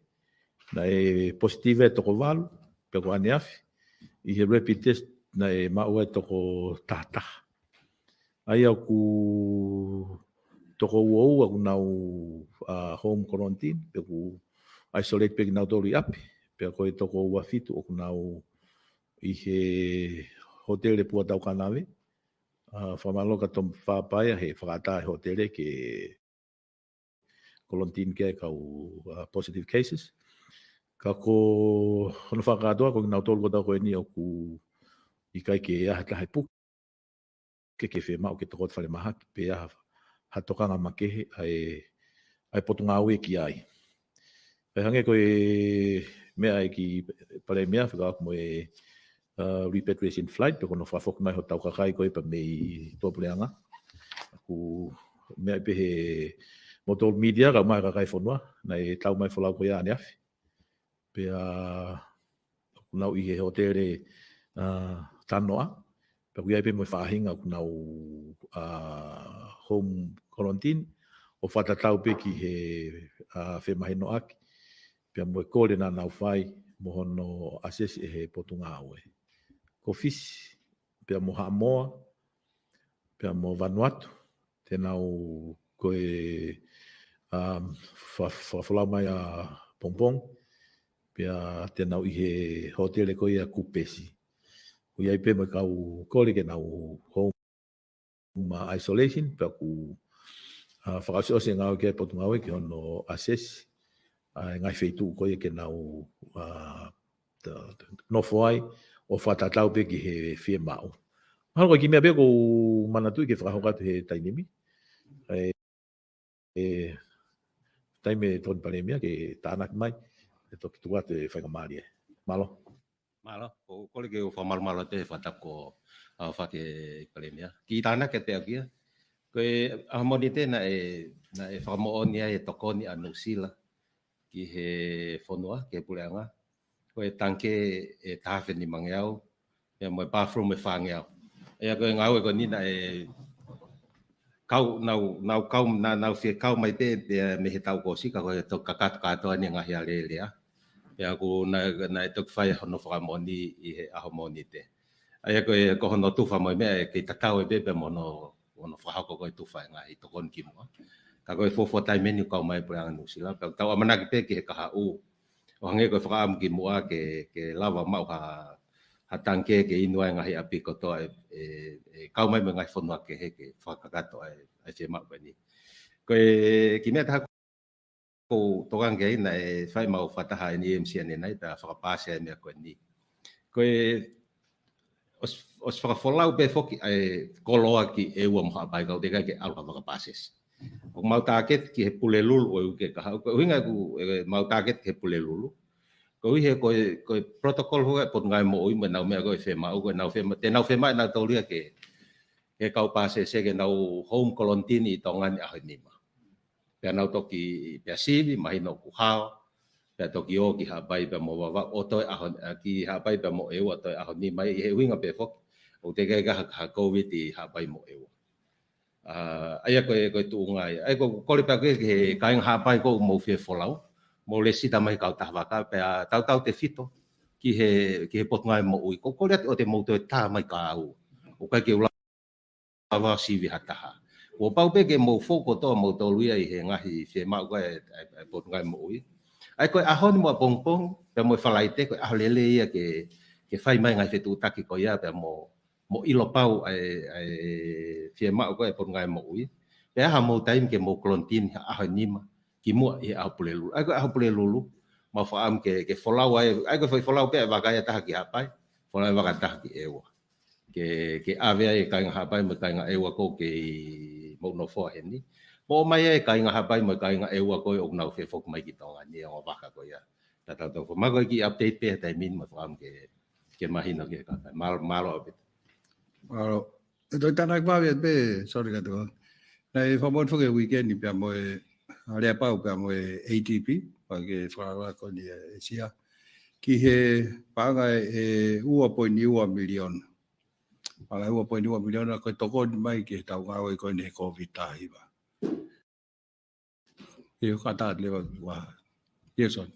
naʻe positive ʻe toko valu, pea ko ʻaneafi, ʻi he rapid test naʻe maʻu ai toko taha taha. ʻA ia ʻoku toko ua ua ʻoku nau, ʻa, home quarantine, pe ʻoku isolate pē kinautolu ʻi ʻapi, pea ko e toko ua fitu ʻoku nau ʻi he hōtele Puatau Kanave, ʻa, fakamālō kia Tom Fapaia he fakaʻatā e hōtele ke quarantine ki ai e kau, ʻa, positive cases. Ka ko hono fakakātoa ko kinautolu kotoa ko eni ʻoku ʻikai ke ʻi ai ha taha ʻe puke ke, ke fiemaʻu ke tokoto falemahaki, pe ʻi ai ha, ha tokanga makehe ʻa e, ʻa e potungāue ki ai. ʻE hangē ko e meʻa ʻa e kiʻi Palēmia, fekauʻaki mo e, ʻa, repatriation flight, pe ko hono fakafoki mai hotau kakai ko ē pea mei tuʻapuleʻanga. ʻOku meʻa pē he moutolu media, kau mai kakai fonua, naʻe tau mai folau ko ia ʻaneafi. Pea ʻoku nau ʻi he hōtele, ʻa, Tanoa. Pea ʻoku ʻi ai pē mo e faʻahinga ʻoku nau, ʻa, home quarantine, ʻo fakatatau pē ki he, ʻa, femahinoʻaki, pea mo e kole naʻa nau fai, mo hono assess ʻe he potungāue. Ko Fisi, pea mo Haʻamoa, pea mo Vanuatu, te nau ko e, um, fa-, fakafolau mai ʻapongipongi, pea te nau ʻi he hōtele ko ia Kupesi. ʻOku ʻi ai pē mo e kau kole ke nau home, ʻa, isolation, pea ʻoku, ʻa, fakaʻosiʻosi e ngāue ki ai e potungāue ki hono assess, ʻa, e ngaahi feituʻu ko ia ke nau, ʻa, ta-, ta-, nofo ai, ʻo fakatatau pē ki he fiemaʻu. Mahalo ko e kiʻi meʻa pē ʻoku ou manatuʻi ke fakahoko atu he taimi ni. ʻE, ʻe, taimi ʻe Tony Palēmia ke tānaki mai, ʻe toki tuku atu e faingamālie. Mālō. Mālō, ʻoku ou kole ke u fakamalumalu atu he fakatapu ko, ʻa, faka-Palēmia. Kiʻi tānaki atu pē au ki ai. Ko e ʻaho Mōnite naʻe, naʻe fakamoʻoni ai e tokoni ʻa Nuʻusila ki he fonua, ki he puleʻanga. Ko e tangikē ʻe taha afe nimangeau, pea mo e bathroom ʻe fāngeau. ʻA ia ko e ngāue ko eni naʻe kau, nau, nau kau, na-, nau fie kau mai pē, pea mei he taʻu kuo ʻosi ka ko e toki kakato kātoa ʻeni e ngaahi alēlea. Pea ʻoku na-, naʻe toki fai hono fakamoʻoni ʻi he ʻaho Mōnite. ʻA ia ko e, ko hono tufa mo e meʻa ʻe kei tatau ai pē, pea mo hono, hono fakahoko ko e tufa e ngaahi tokoni kimuʻa. Ka ko e fuofua taimi ʻeni ʻoku kau mai e puleʻanga Nuʻusila. Pea ʻoku tau ʻamanaki pē ki he kahaʻu, ʻo hangē ko e fakaʻamu kimuʻa ke, ke lava maʻu ha, ha tangikē ke inu ai e ngaahi ʻapi kotoa ʻe, ʻe, ʻe kau mai mo e ngaahi fonua kehe ke fakakakato ai, ʻa e fiemaʻu ko eni. Ko e kiʻi meʻa taha ʻoku ou tokanga ki ai naʻe fai ʻemau fakataha ʻeni M C ʻanenai pea fakapaasi ai e meʻa ko eni. Ko e ʻosi, ʻosi fakafolau pē foki ʻa e koloa ki ʻEua mo Haʻapai ka ʻoku teʻeki ai ke ʻalu ha fakapāsesi. ʻOku mau tāketi ki he Pulelulu ʻo e uike kahaʻu, ko e ʻuhinga ʻoku, ʻe, mau tāketi ki he Pulelulu. Koeʻuhi he ko e, ko e protocol foki ʻa e Potungāue Moʻui mo ʻenau meʻa ko e fiemaʻu, ko ʻenau fiema-, te nau fiemaʻu ʻenautolu ia ke, ke kau pāsese ke nau home quarantine ʻi Tonga ni ʻaho ʻe nima. Pea nau toki, pea sivi, mahino ʻoku hao, pea toki ō ki Haʻapai pea mo Vavaʻu ʻo toe ʻaho, ʻa, ki Haʻapai pea mo ʻEua ʻo toe ʻaho nima ʻi he ʻuhinga pē foki ʻoku teʻeki ai ke ʻi ai ha, ha Covid ʻi Haʻapai mo ʻEua. ʻA, ʻa ia ko e, ko e tuʻunga ia. ʻA ia ʻoku ou kole pē au ki he kāinga Haʻapai ʻoku mou fie folau, mou lēsisita mai kautaha vaka, pea tautautefito ki he, ki he Potungāue Moʻui. ʻOku ou kole atu ʻoua te mou toe tā mai kāua. ʻOku ʻikai ke u lava ʻo sivi ha taha. Kuo pau pē ke mou fou kotoa moutolu ia ʻi he ngaahi fiemaʻu ko ē ʻa e, ʻa e, ʻa e Potungāue Moʻui. ʻA ia ko e ʻaho ni mo ʻapongipongi, pea mo e Falaite, ko e ʻaho lelei ia ke, ke fai mai e ngaahi fetuʻutaki ko ia, pea mo, mo ʻilo pau ʻa e, ʻa e fiemaʻu ko ē ʻa e Potungāue Moʻui. Pea ʻai haʻamou taimi ke mou kolonitini he ʻaho ʻe nima, kimuʻa ʻi he ʻaho Pulelulu. ʻA ia ko e ʻaho Pulelulu, mau fakaʻamu ke, ke folau ai, ʻa ia ko e foʻi folau pē ʻa e vaka ia ʻe taha ki Haʻapai, folau ʻa e vaka ʻe taha ki ʻEua. Ke, ke ʻave ai e kāinga Haʻapai mo e kāinga ʻEua ko ē kei mou nofoa heni. Mo ʻomai ai e kāinga Haʻapai mo e kāinga ʻEua ko ē ʻoku nau fie foki mai ki Tonga ni ʻi he ongo vaka ko ia. Tatau tau. Ko e meʻa ko ē kiʻi update pē he taimi ni, mau fakaʻamu ke, ke mahino ki he kāinga. Mālō, mālō ʻaupito. Mālō. ʻE toe tānaki vave pē, sorry kātoa. Naʻe fakamoʻoni foki he weekend pea mo e, ʻa Leapau pea mo e A D B, pea ke fakalakalaka ko eni ʻa ʻĒsia. Ki he paʻanga ʻe ua poini ua miliona. Paʻanga ʻe ua poini ua miliona ko e tokoni mai ki heʻetau ngāue ko eni he COVID taha hiva. ʻIo, kātaki leva ua. ʻIo, Soni.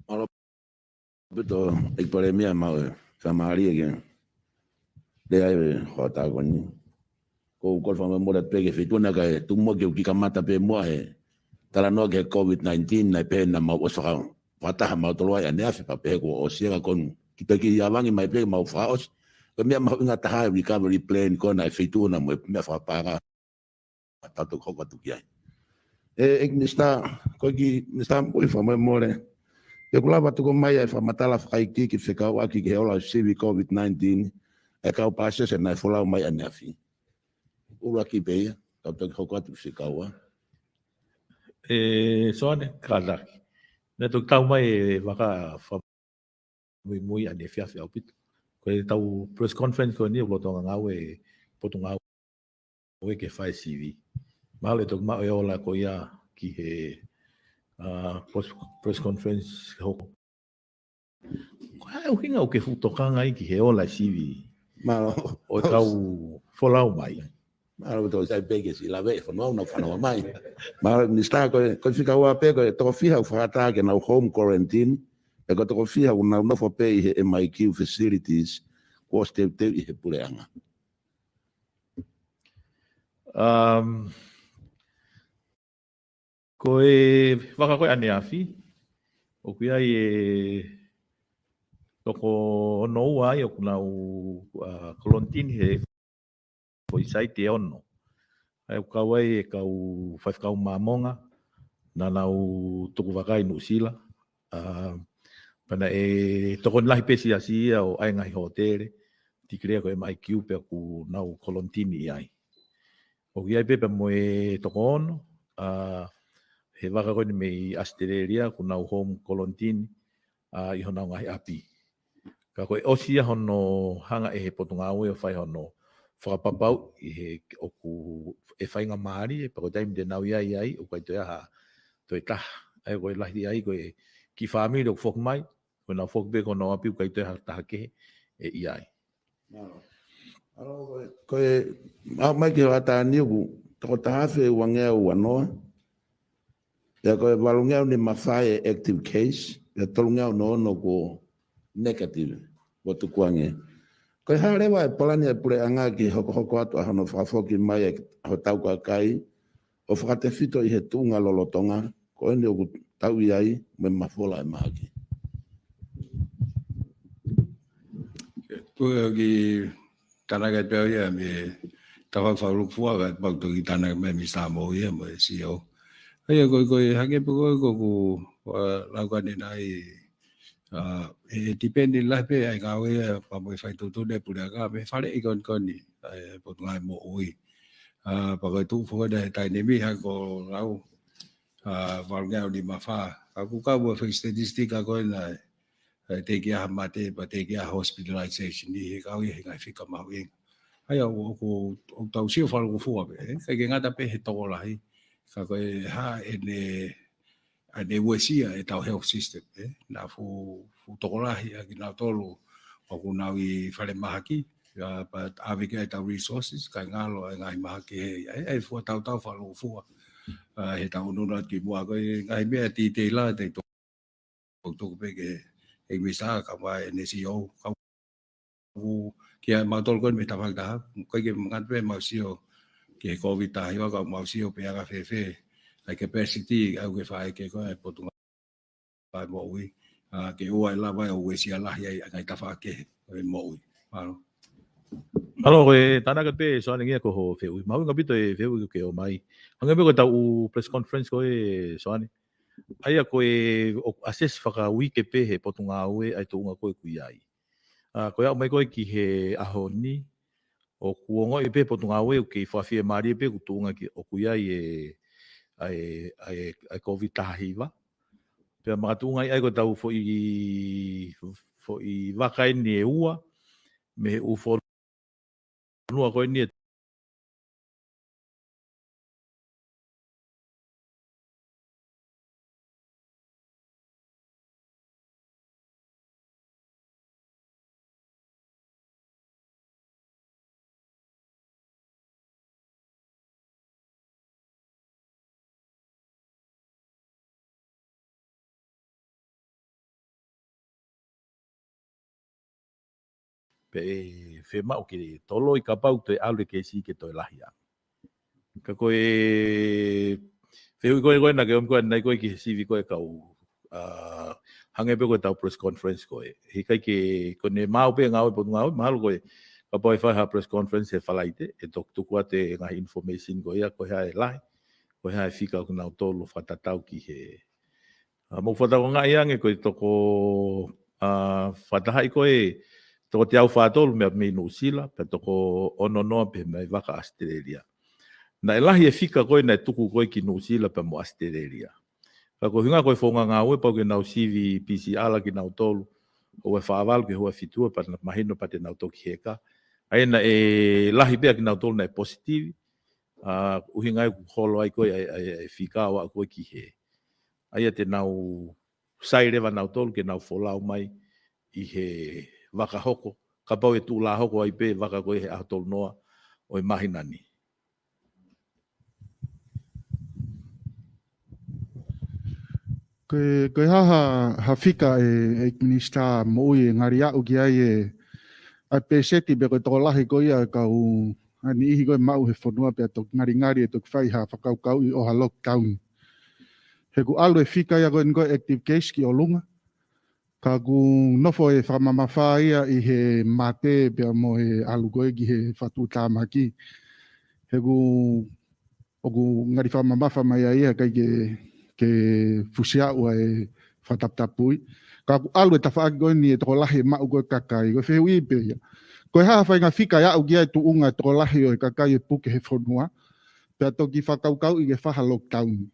Mālō ʻaupito, ʻEiki Palēmia, mau ʻe fakamālō ki he lea ʻa e hoʻatā ko eni. Ko u kole fakamolemole pē ki he feituʻu naʻe ʻikai tuʻu muʻa ke u kiʻi kamata pē muʻa he talanoa ki he COVID nineteen, naʻe pehē naʻa mau ʻosi faka-, fakataha mautolu ai ʻaneafi pea pehē kuo ʻosi ia ka ko eni kiʻi pē kiʻi avangi mai pē mau fakaʻosi. Ko e meʻa mahuʻinga taha e recovery plan ko ena ʻa e feituʻu na mo e meʻa fakapaʻanga ʻa tautolu hoko atu ki ai. ʻE, ʻEiki Minisitā, ko e kiʻi Minisitā Moʻui, fakamolemole. Pe ʻoku lava tuku mai ʻa e fakamatala fakaikiiki fekauʻaki ki he ola sivi COVID nineteen, ʻa e kau pāsese naʻe folau mai ʻaneafi. ʻUluaki pē ia, tau toki hoko atu ki he kaua. ʻE, Soane, kātaki. Naʻe toki tau mai e vaka fa- muimui ʻaneafi ʻaupito. Ko ʻetau press conference ko eni ʻoku lolotonga ngāue ʻa e Potungāue ke fai sivi. Mahalo ʻe toki maʻu e ola ko ia ki he, ʻa, pos-, press conference hoko. Ko e hā e ʻuhinga ʻoku ke fuʻu tokanga ai ki he ola sivi? Mālō. ʻO e kau folau mai. Mālō ʻaupito, sai pē ke siʻi lave ʻe he fonua ʻoku nau fanongo mai. Mālō Minisitā, ko e, ko e fika ua pē, ko e toko fiha ʻoku fakatā ke nau home quarantine, pea ko e toko fiha ʻoku nau nofo pē ʻi he M I Q facilities, kuo ʻosi teuteu ʻe he puleʻanga. Um, ko e vaka ko ē ʻaneafi, ʻoku ʻi ai e toko ono ua ai ʻoku nau, ʻa, kolonitini he foʻi saiti ʻe ono. ʻA ia ʻoku kau ai e kau faifekau Māmonga, naʻa nau tuku vaka ʻi Nuʻusila. ʻA, pea naʻe tokoni lahi pē siasi ia ʻo ʻai e ngaahi hōtele, tikilea ko e M I Q pea ʻoku nau kolonitini ʻi ai. ʻOku ʻi ai pē pea mo e toko ono, ʻa, he vaka ko eni mei ʻAositelēlia, ʻoku nau home kolonitini, ʻa, ʻi honau ngaahi ʻapi. Ka ko e ʻosi ia hono hanga ʻe he Potungāue ʻo fai hono fakapapauʻi he ʻoku ʻi ai e faingamālie, pea ko e taimi te nau ʻi ai ai, ʻoku ʻikai toe ʻi ai ha toe taha. ʻA ia ko e lahi ai ko e kiʻi fāmili ʻoku foki mai, ko ʻenau foki pē ki honau ʻapi ʻoku ʻikai toe ʻi ai ha taha kehe ʻe ʻi ai. Mālō. Mālō, ko e, ko e, aʻu mai ki he hoʻatā ni ʻoku toko taha afe uangeau uanoa. Pea ko e valungeau nima fā e active case, pea tolungeau noa ono kuo negative, kuo tukuange. Ko e hā leva e palani ʻa e puleʻanga ki he hokohoko atu ʻa hono fakafoki mai ʻa hotau kakai, ʻo fakatefito ʻi he tuʻunga lolotonga ko eni ʻoku tau ʻi ai mo e mafola ʻa e mahaki. Ko e kiʻi tānaki atu pē ia mei he tafaʻaki fakalūkufua, ka pau toki tānaki mai mei Samoa ia mo e C E O. ʻA ia ko e, ko e hangē pē ko e, ko ʻeku, ʻa, lau ko eni naʻe, ʻa, ʻe tipendi lahi pē ʻa e ngāue ia pea mo e faitotonu ʻa e puleʻanga mei he faleʻi ko eni ko eni, ʻa e Potungāue Moʻui. ʻA, pea ko e tuʻu foki ʻa e taimi ni hangē ko e lau, ʻa, valungeau nima fā. Ka ʻoku kau mo e foʻi statistika ko ena, ʻa e teʻeki ai ha mate, pea teʻeki ai ha hospitalization ʻi he kau ia he ngaahi fika mahuʻinga. ʻA ia ʻoku, ʻoku, ʻoku tau sio fakalūkufua pē, ʻe ʻikai ke ngata pē he tokolahi. Ka ko e hā ʻene, ʻene uesia ʻetau health system, ʻe? Naʻa fuʻu, fuʻu tokolahi ʻa kinautolu ʻoku nau ʻi falemahaki, ʻa, pea ʻave ki ai ʻetau resources, kae ngalo ʻa e ngaahi mahaki he, ʻe, ʻe fuatautau fakalūkufua, ʻa, heʻetau ʻunuʻunu atu ki muʻa ko e ngaahi meʻa titeila te to ʻOku tuku pē ke ʻEiki Minisitā ka ʻi ai ʻene C E O, ka ʻoku kiate kimautolu ko eni mei he tafaʻaki taha, ʻoku ʻikai ke ngata pē ʻemau sio ki he COVID taha hiva ka ʻoku mau sio pē ʻa e fēfē ʻa e capacity ʻa e ʻū ke fai ke ko e Potungāue Moʻui, ʻa, ke ʻoua ʻe lava ʻo uesia lahi ai ʻa e ngaahi tafaʻaki kehe ʻo e moʻui. Mālō. Mālō, ko e tānaki pē, Soane, ia ko hoʻo fehuʻi. Mahuʻinga ʻaupito e fehuʻi ʻoku ke ʻomai. Hangē pē ko ʻetau press conference ko ē, Soane. ʻA ia ko e ʻoku assess fakauike pē he Potungāue ʻa e tuʻunga ko ē ʻoku ʻi ai. ʻA, ko e aʻu mai ko ē ki he ʻaho ni, ʻoku ongoʻi pē Potungāue ʻoku kei fakafiemālie pē ʻoku tuʻunga ki ʻoku ʻi ai e, ʻa e, ʻa e, ʻa e COVID taha hiva. Pea makatuʻunga ai ko ʻetau foʻi, foʻi vaka eni ʻe ua, mei he ʻū fonua ko eni ʻe Pea ʻe fiemaʻu ke toloi kapau toe ʻalu e keisi ke toe lahi ange. Ka ko e fehuʻi ko ē ko ē naʻa ke ʻomi ko ē ʻanenai ko ē ki he sivi ko ē kau, ʻa, hangē pē ko ʻetau press conference ko ē. He ʻikai ke, ko ʻene maʻu pē ngāue Potungāue, mahalo ko e, kapau ʻe fai ha press conference he Falaite, ʻe toki tuku atu e ngaahi information ko ia, ko e hā e lahi, ko e hā e fika ʻoku nau tolu fakatatau ki he ʻA, mou fakatokangaʻi ange ko e toko, ʻa, fakatahaʻi ko e toko teau fā tolu mei, mei Nuʻusila, pea toko ono noa pē mei vaka ʻAositelēlia. Naʻe lahi e fika ko ē naʻe tuku ko ē ki Nuʻusila pea mo ʻAositelēlia. Ka ko e ʻuhinga ko e founga ngāue pau ke nau sivi P C R kinautolu, houa ʻe fā valu ki he houa ʻe fitu, pea mahino pea te nau toki heka. ʻA ia naʻe lahi pē ʻa kinautolu naʻe positive, ʻa, ʻuhinga ia ʻoku holo ai ko ē ʻa e, ʻa e, ʻa e fika ʻo aʻu ko ē ki he ʻA ia te nau sai leva nautolu ke nau folau mai ʻi he vaka hoko. Kapau ʻe tuʻu lā hoko ai pē vaka ko ē he ʻaho tolu noa ʻo e māhina ni. Ko e, ko e hā ha, ha fika ʻe, ʻe Minisitā Moʻui ʻe ngali aʻu ki ai e, ʻa e pēseti pe ko e tokolahi ko ia e kau ʻa e niʻihi ko ē maʻu he fonua pea toki ngalingali ʻe toki fai ha fakakaukauʻi ʻo ha lockdown. He ʻoku ʻalu e fika ia ko eni ko e active case ki ʻolunga. Ka ʻoku nofo e fakamamafa ia ʻi he mate pea mo e ʻalu ko ē ki he fakatuʻutāmaki. He ʻoku, ʻoku ngali fakamamafa mai ai ia ʻikai ke, ke fusi aʻu ʻa e fakataputapui. Ka ʻoku ʻalu e tafaʻaki ko eni e tokolahi e maʻu ko ē kakai. Ko e fehuʻi pē ia. Ko e hā ha faʻahinga fika ʻe aʻu ki ai e tuʻunga e tokolahi ʻo e kakai ʻe puke he fonua. Pea toki fakakaukauʻi ke fai ha lockdown.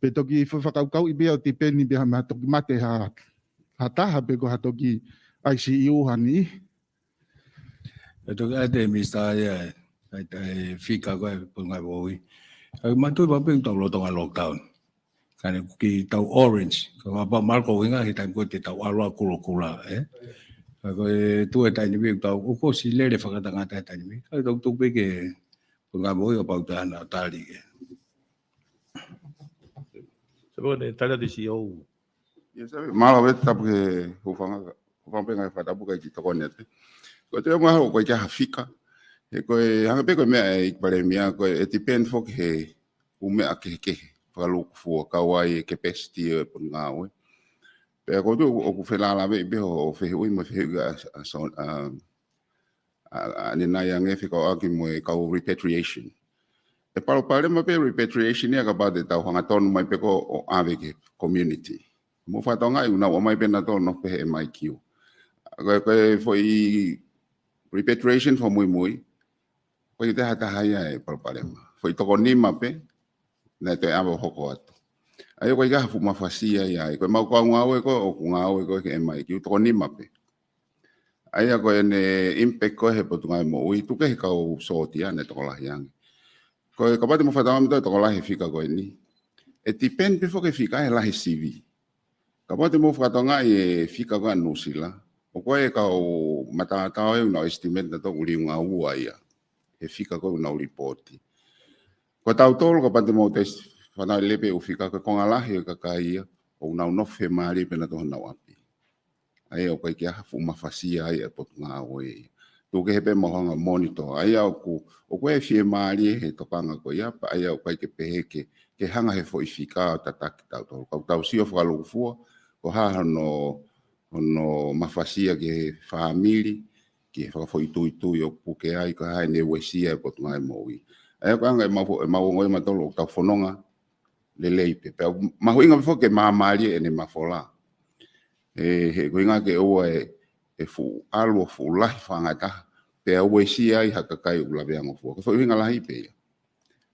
Pe toki fa-, fakakaukauʻi pē ia ʻo tipeni pē ha meʻa toki mate ha, ha taha pe ko ha toki I C U ha niʻihi. ʻE toki ʻai ʻe Minisitā ia e, e, e fika ko ē Potungāue Moʻui. ʻOku mātuʻaki pau pē ʻetau lolotonga lockdown. Ka ne ʻoku kei tau orange. Ka ʻoku pau mahalo ko e ʻuhinga he taimi ko ē te tau ʻalu ʻo kulokula, ē? Ka ko e tuʻu he taimi ni ʻoku tau, ʻoku ʻosi lele fakatangata he taimi ni. Ka tau tuku pē ki he Potungāue Moʻui kapau te nau tali ke. Sio pē ko ʻene tali atu e C E O. Yes, sir. Mālō e tapu ki he hūfanga, hūfanga pē ngaahi fakatapu kae kiʻi tokoni atu. Ko e toe ʻuhinga ʻoku ʻikai ke ʻi ai ha fika. He ko e hangē pē ko e meʻa ʻa e ʻEiki Palēmia, ko e, ʻe depend foki he ʻū meʻa kehekehe fakalūkufua, kau ai e capacity ʻo e Potungāue. Pea ko e tuʻu ʻoku felāveʻi pē hoʻo fehuʻi mo e fehuʻi ʻa, ʻa, ʻa, ʻa, ʻanenai ange fekauʻaki mo e kau repatriation. ʻE palopalema pē repatriation ia kapau te tau hangatonu mai pē ko ē ʻo ʻave ki he community. Mou fakatokangaʻi ʻoku nau ō mai pē nautolu ʻo nofo pē he M I Q. Ko e, ko e foʻi repatriation fakamuimui, ʻoku ʻikai ke toe ʻi ai ha taha ia ʻe palopalema. Foʻi toko nima pē, naʻe toe ʻave ʻo hoko atu. ʻA ia ʻoku ʻikai ke ʻi ai ha fuʻu mafasia ia ai. Ko ʻemau kau ngāue ko ē, ʻoku ngāue ko ē ki he M I Q, toko nima pē. ʻA ia ko ʻene impact ko ē he Potungāue Moʻui, tuku kehe kau sōtia naʻe tokolahi ange. Ko e kapau te mou fakatokangaʻi ʻoku tokolahi e fika ko eni. ʻE depend pē foki e fika he lahi sivi. Kapau te mou fakatokangaʻi e fika ko ē ʻa Nuʻusila, ʻoku ʻi ai e kau mataotao ʻoku nau estimate nautolu ʻoku liunga ua ia he fika ko ē ʻoku nau lipooti. Ko tautolu kapau te mou toe fanauʻi lelei pē e ʻū fika, ko e konga lahi ʻo e kakai ia ʻoku nau nofo fiemālie pē nautolu honau ʻapi. ʻA ia ʻoku ʻikai ke ʻi ai ha fuʻu mafasia ai e Potungāue ia. Tuku kehe pē mo e hanga monitor. ʻA ia ʻoku, ʻoku fiemālie he tokanga ko ia, pea ʻa ia ʻoku ʻikai ke pehē ke, ke hanga he foʻi fika ʻo tataki tautolu. Ka ʻoku tau sio fakalūkufua, ko e hā hono, hono mafasia ki he fāmili, ki he fakafoʻituitui ʻoku puke ai, ko e hā ʻene uesia e Potungāue Moʻui. ʻA ia ko e anga ʻemau, ʻemau ongoʻi ʻe mautolu ʻoku tau fononga lelei pē. Pea mahuʻinga pē foki ke māmālie ʻene mafola. ʻE, he ko e ʻuhinga ke ʻoua ʻe, ʻe fuʻu ʻalu ʻo fuʻu lahi faʻa ngataʻa, pea uesia ai ha kakai ʻoku laveangofua. Ko e foʻi ʻuhinga lahi pē ia.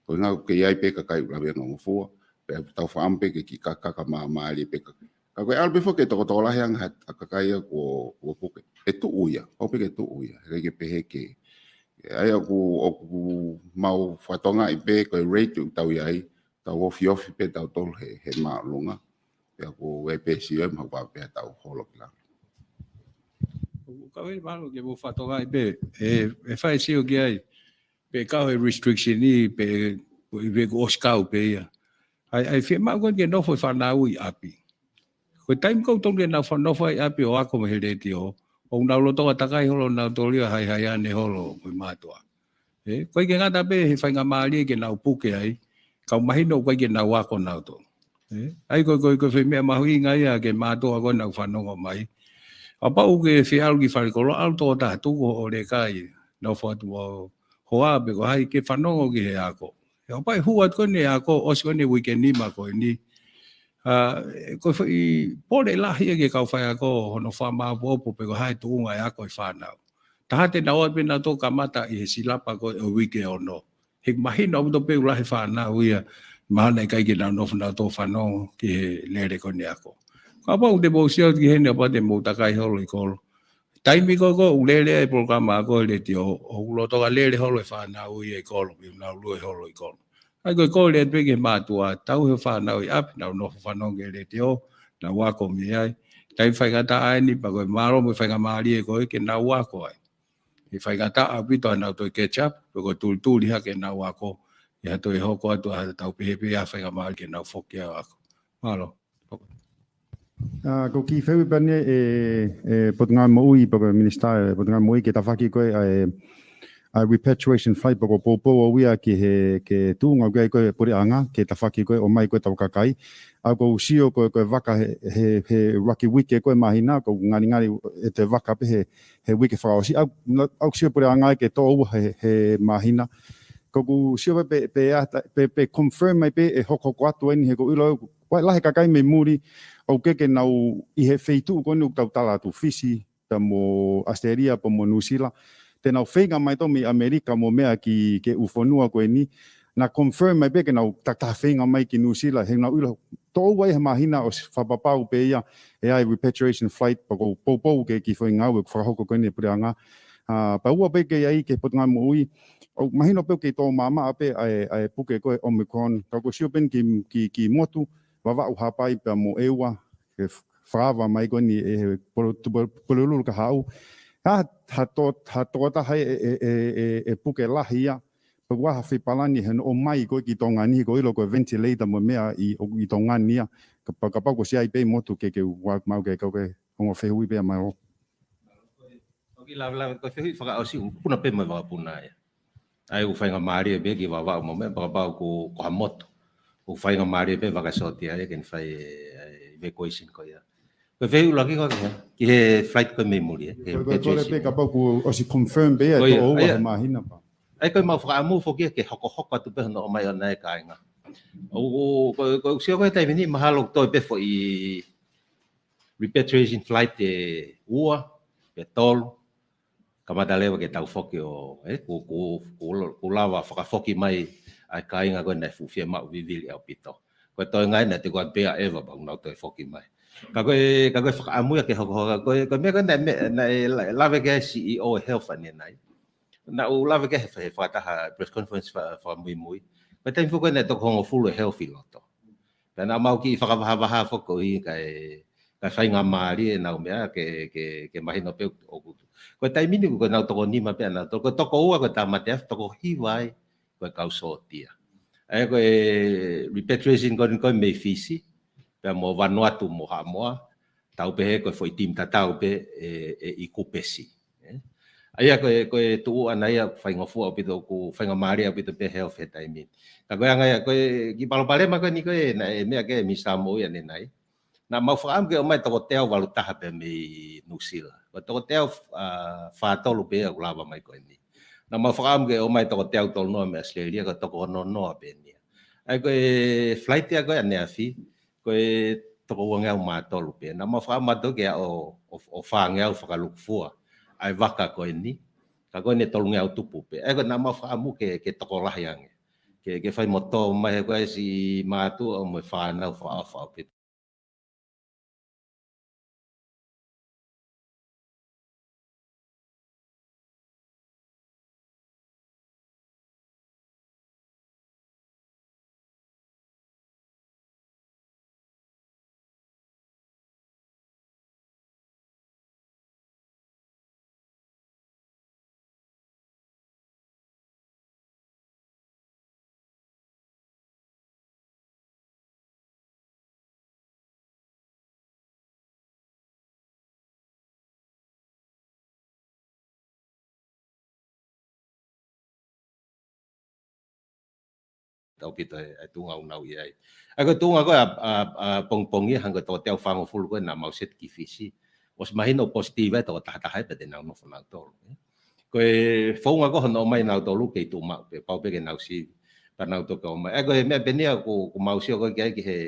Ko e ʻuhinga ʻoku kei ʻi ai pē kakai ʻoku laveangofua, pea tau fakaʻamu pē ke kiʻi kakaka māmālie pē ka. Ka ko e ʻalu pē foki ke tokotokolahi ange ha, ha kakai ia kuo, kuo puke. ʻE tuʻu ia, ʻoku pē ke tuʻu ia, he ʻikai ke pehē ke. ʻA ia ʻoku, ʻoku mau fakatokangaʻi pē ko e rate ʻoku tau ʻi ai, tau ofiofi pē tautolu he, he māʻolunga. Pea ko e pē sio ʻe mahuʻinga pē tau holo ki lalo. ʻOku kau ʻi he mālō ke mou fakatokangaʻi pē, ʻe, ʻe fai sio ki ai, pe kau he restriction ʻi, pe, pe, pe kuo ʻosi kau pē ia. ʻAi, ʻai fiemaʻu ko eni ke nofo e fānau ʻi ʻapi. Ko e taimi ʻoku totonu ke nau fa-, nofo ai ʻapi ʻo ako mei he letiō, ʻoku nau lolotonga takai holo nautolu ia, haihai ane holo mo e mātuʻa. ʻE, ʻoku ʻikai ke ngata pē he faingamālie ke nau puke ai, ka ʻoku mahino ʻoku ʻikai ke nau ako nautolu. ʻE, ʻa ia ko e, ko e, ko e foʻi meʻa mahuʻinga ia ki he mātuʻa ko ena ʻoku fanongo mai. Kapau ʻoku ke fie ʻalu ki falekoloa, ʻalu tokotaha, tuku hoʻo leka ʻi, nofo atu mo hoa pe ko hai ke fanongo ki he ako. He kapau ʻe hū atu ko eni e ako, ʻosi ko eni e uike nima ko eni. ʻA, ko e foʻi pole lahi ia ki he kau faiako hono fakamāʻopoʻopo pe ko e hā e tuʻunga e ako e fānau. Taha te nau ō atu pē nautolu kamata ʻi he silapa ko ē ʻo e uike ono. He mahino ʻaupito pē ʻoku lahi e fānau ia, mahalo naʻe ʻikai ke nau nofo nautolu ʻo fanongo ki he lele ko eni e ako. Kapau te mou sio atu ki heni, kapau te mou takai holo ʻi kolo. Taimi ko ē ʻoku lele ai e polokalama ako he letiō, ʻoku lolotonga lele holo e fānau ia ʻi kolo, pe nau lue holo ʻi kolo. ʻA ia ko e kole atu pē ki he mātuʻa, tauhi e fānau ʻi ʻapi, nau nofo fanongo ki he letiō, nau ako mei ai. Taimi faingataʻa eni, pea ko e mālō mo e faingamālie ko ē ke nau ako ai. ʻE faingataʻa ʻaupito ʻa ʻenau toe catch up, pe ko e tulituli hake ʻenau ako, ʻi ha toe hoko atu ha tau pehē pē ha faingamālie ke nau foki ʻo ako. Mālō. ʻA, ko e kiʻi fehuʻi pē eni ʻe, ʻe Potungāue Moʻui, pe ko e Minisitā ʻo e Potungāue Moʻui ki he tafaʻaki ko ē ʻa e, ʻa e repatriation flight, pe ko e poupou ʻoku ʻi ai ki he, ki he tuʻunga ʻoku ʻi ai ko ē e puleʻanga, ki he tafaʻaki ko ē ʻomai ko ē e tau kakai. ʻA ia ʻoku ou sio ko e, ko e vaka he, he, he ʻuluaki uike ko ē māhina, ʻoku ngalingali ʻe toe vaka pē he, he uike fakaʻosi. ʻA ia, na, ʻoku sio e puleʻanga ke tō ua he, he māhina. ʻOku ou sio pē, pē, pē, ʻa, pē, pē confirm mai pē ʻe hokohoko atu eni he ʻoku ou ʻilo, ʻoku lahi e kakai mei muli, ʻoku ʻikai ke nau ʻi he feituʻu ko eni ʻoku tau tala atu, Fisi, pea mo ʻAositelēlia, pea mo Nuʻusila. Te nau feinga mai ʻo tō mei ʻAmelika mo meʻa ki, ki he ʻū fonua ko eni. Na confirm mai pē ke nau takitaha feinga mai ki Nuʻusila, he ʻoku nau ʻilo, tō ua ia he māhina ʻosi fakapapau pē ia, ʻe ʻi ai e repatriation flight, pea ʻoku ou poupou ki he kiʻi foʻi ngāue ʻoku fakahoko ko eni ʻe he puleʻanga. ʻA, pea ua pē ke ʻi ai ki he Potungāue Moʻui, ʻoku mahino pē ʻoku kei tō maʻamaʻa pē ʻa e, ʻa e puke ko ē Omicron, ka ʻoku ou sio pē eni ki, ki, ki he motu, Vavaʻu, Haʻapai pea mo ʻEua, ʻe f-, fakaava mai ko eni ʻe he Polo-, tu-, Polo-, Pulelulu Kahaʻu. Ha, ha tō, ha tō taha ʻe, ʻe, ʻe, ʻe, ʻe puke lahi ia, pea ʻoku ʻi ai ha foʻi palani he ʻomai ko ē ki Tonga ni, ʻoku ou ʻilo ko e ventilator mo e meʻa ʻi, ʻoku ʻi Tonga ni ia, ka-, pea kapau kuo ʻosi ʻi ai pē ʻi motu ke, ke ua mau ke kau ke ongo fehuʻi pē ia mai ʻo. ʻOku lavelave, ko e fehuʻi fakaʻosi, ʻoku puna pē mo e vakapuna ia. ʻA ia ʻoku faingamālie pē ki Vavaʻu mo meʻa, pea kapau ko, ko ha motu. ʻOku faingamālie pē vaka sōtia ia ke ne fai e, e evacuation ko ia. Ko e fehuʻi ʻuluaki ko ē ki he, ki he flight ko ē mei muli, ē, ki he Ko e, ko e, ko e repatriation. Pē kapau kuo ʻosi confirm pē ia, Ko ia, tō ua ia. he māhina pea. ʻA ia ko e mau fakaʻamu foki ia ke hokohoko atu pē hono ʻomai ʻo e kāinga. ʻOku, ʻoku, ko, ko, sio ko e taimi ni mahalo ʻoku toe pē foʻi repatriation flight ʻe ua, pe tolu, kamata leva ke tau foki ʻo, ē, kuo, kuo, kuo, kuo lava fakafoki mai ʻa e kāinga ko ē naʻe fuʻu fiemaʻu vivili ʻaupito. Ko e toenga ia naʻe teʻeki ai pē ʻa ʻEva pea kuo nau toe foki mai. Ka ko e, ka ko e fakaʻamu ia ke hokohoko, ko e, ko e meʻa ko ē naʻe, meʻa, naʻe la-, lave ki ai e C E O ʻo e Health ʻanenai. Naʻa ku lave ki ai he, he fakataha press conference fa-, fakamuimui. Ko e taimi foki ko ē naʻe toko hongofulu e Health ʻi loto. Pea naʻa mau kiʻi fakavahavaha foki ʻi he kae, kae faingamālie ʻenau meʻa ke, ke, ke mahino pē ʻoku. Ko e taimi ni ko ʻenau toko nima pē ʻanautolu, ko e toko ua ko e tāmate afi, toko hiva ai ko e kau sōtia. ʻA ia ko e repatriation ko eni ko ē mei Fisi, pea mo Vanuatu mo Haʻamoa, tau pehē ko e foʻi timi tatau pē ʻe, ʻe ʻi Kupesi. Ē? ʻA ia ko e, ko e tuʻu ʻana ia faingofua ʻaupito, ʻoku faingamālie ʻaupito pē Health he taimi ni. Ka ko e anga ia, ko e kiʻi palopalema ko eni ko ē, naʻe meʻa ki ai e Minisitā Moʻui ʻanenai. Naʻa mau fakaʻamu ke ʻomai toko teau valu taha pē mei Nuʻusila. Ko e toko teau, ā, fā tolu pē ʻoku lava mai ko eni. Naʻa mau fakaʻamu ke ʻomai toko teau tolu noa mei ʻAositelēlia, ko e toko ono noa pē eni. ʻA ia ko e flight ia ko ē ʻaneafi, ko e toko uangeau mā tolu pē. Naʻa mau fakaʻamu atu ke ʻaʻo, ʻo, ʻo fāngeau fakalukufua ʻa e vaka ko eni. Ka ko eni tolungeau tupu pē. ʻA ia ko e naʻa mau fakaʻamu ke, ke tokolahi ange. Ke, ke fai mo tō mai he ko e siʻi mātuʻa mo e fānau fakaʻofoʻofa pē. Tau pito e, e tuʻunga ʻoku nau ʻi ai. ʻA ia ko e tuʻunga ko ē ʻa, ʻa, ʻa pongipongi ia hangē ko e toko teau fāngofulu ko ē naʻa mau seti ki Fisi. ʻOsi mahino positive e toko taha taha pē te nau nofo nautolu. Ko e founga ko ē hono ʻomai nautolu kei tuʻu maʻu pē, pau pē ke nau sivi. Pea nau toki ʻomai. ʻA ia ko e meʻa pē eni ia ʻoku, ʻoku mau sio ko ē ki ai ki he,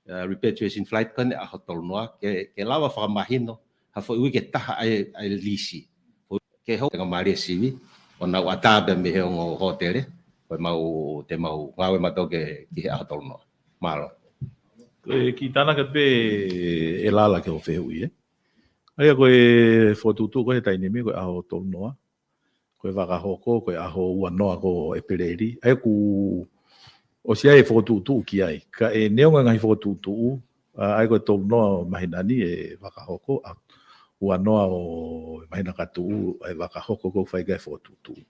ā, repatriation flight ko eni ʻaho tolu noa, ke, ke lava fakamahino, ha foʻi uike ʻe taha ʻa e, ʻa e lisi. Ke hoko tenga mālie sivi, ʻo nau ʻatā pē mei he ongo hōtele, ko e mau, te mau ngāue mautolu ki he ʻaho tolu noa. Mālō. Ko e kiʻi tānaki pē ʻe Lala ki hoʻo fehuʻi, ē. ʻA ia ko e fokotuʻutuʻu ko ē he taimi ni ko e ʻaho tolu noa. Ko e vaka hoko, ko e ʻaho ua noa ko ʻEpeleli. ʻA ia kuo ʻosi ʻi ai e fokotuʻutuʻu ki ai. Ka ʻe neongo e ngaahi fokotuʻutuʻu, ā, ʻa ia ko e tolu noa ʻo e māhina ni e vaka hoko, ʻa ua noa ʻo e māhina ka tuʻu, ʻa e vaka hoko ʻoku fai ki ai e fokotuʻutuʻu.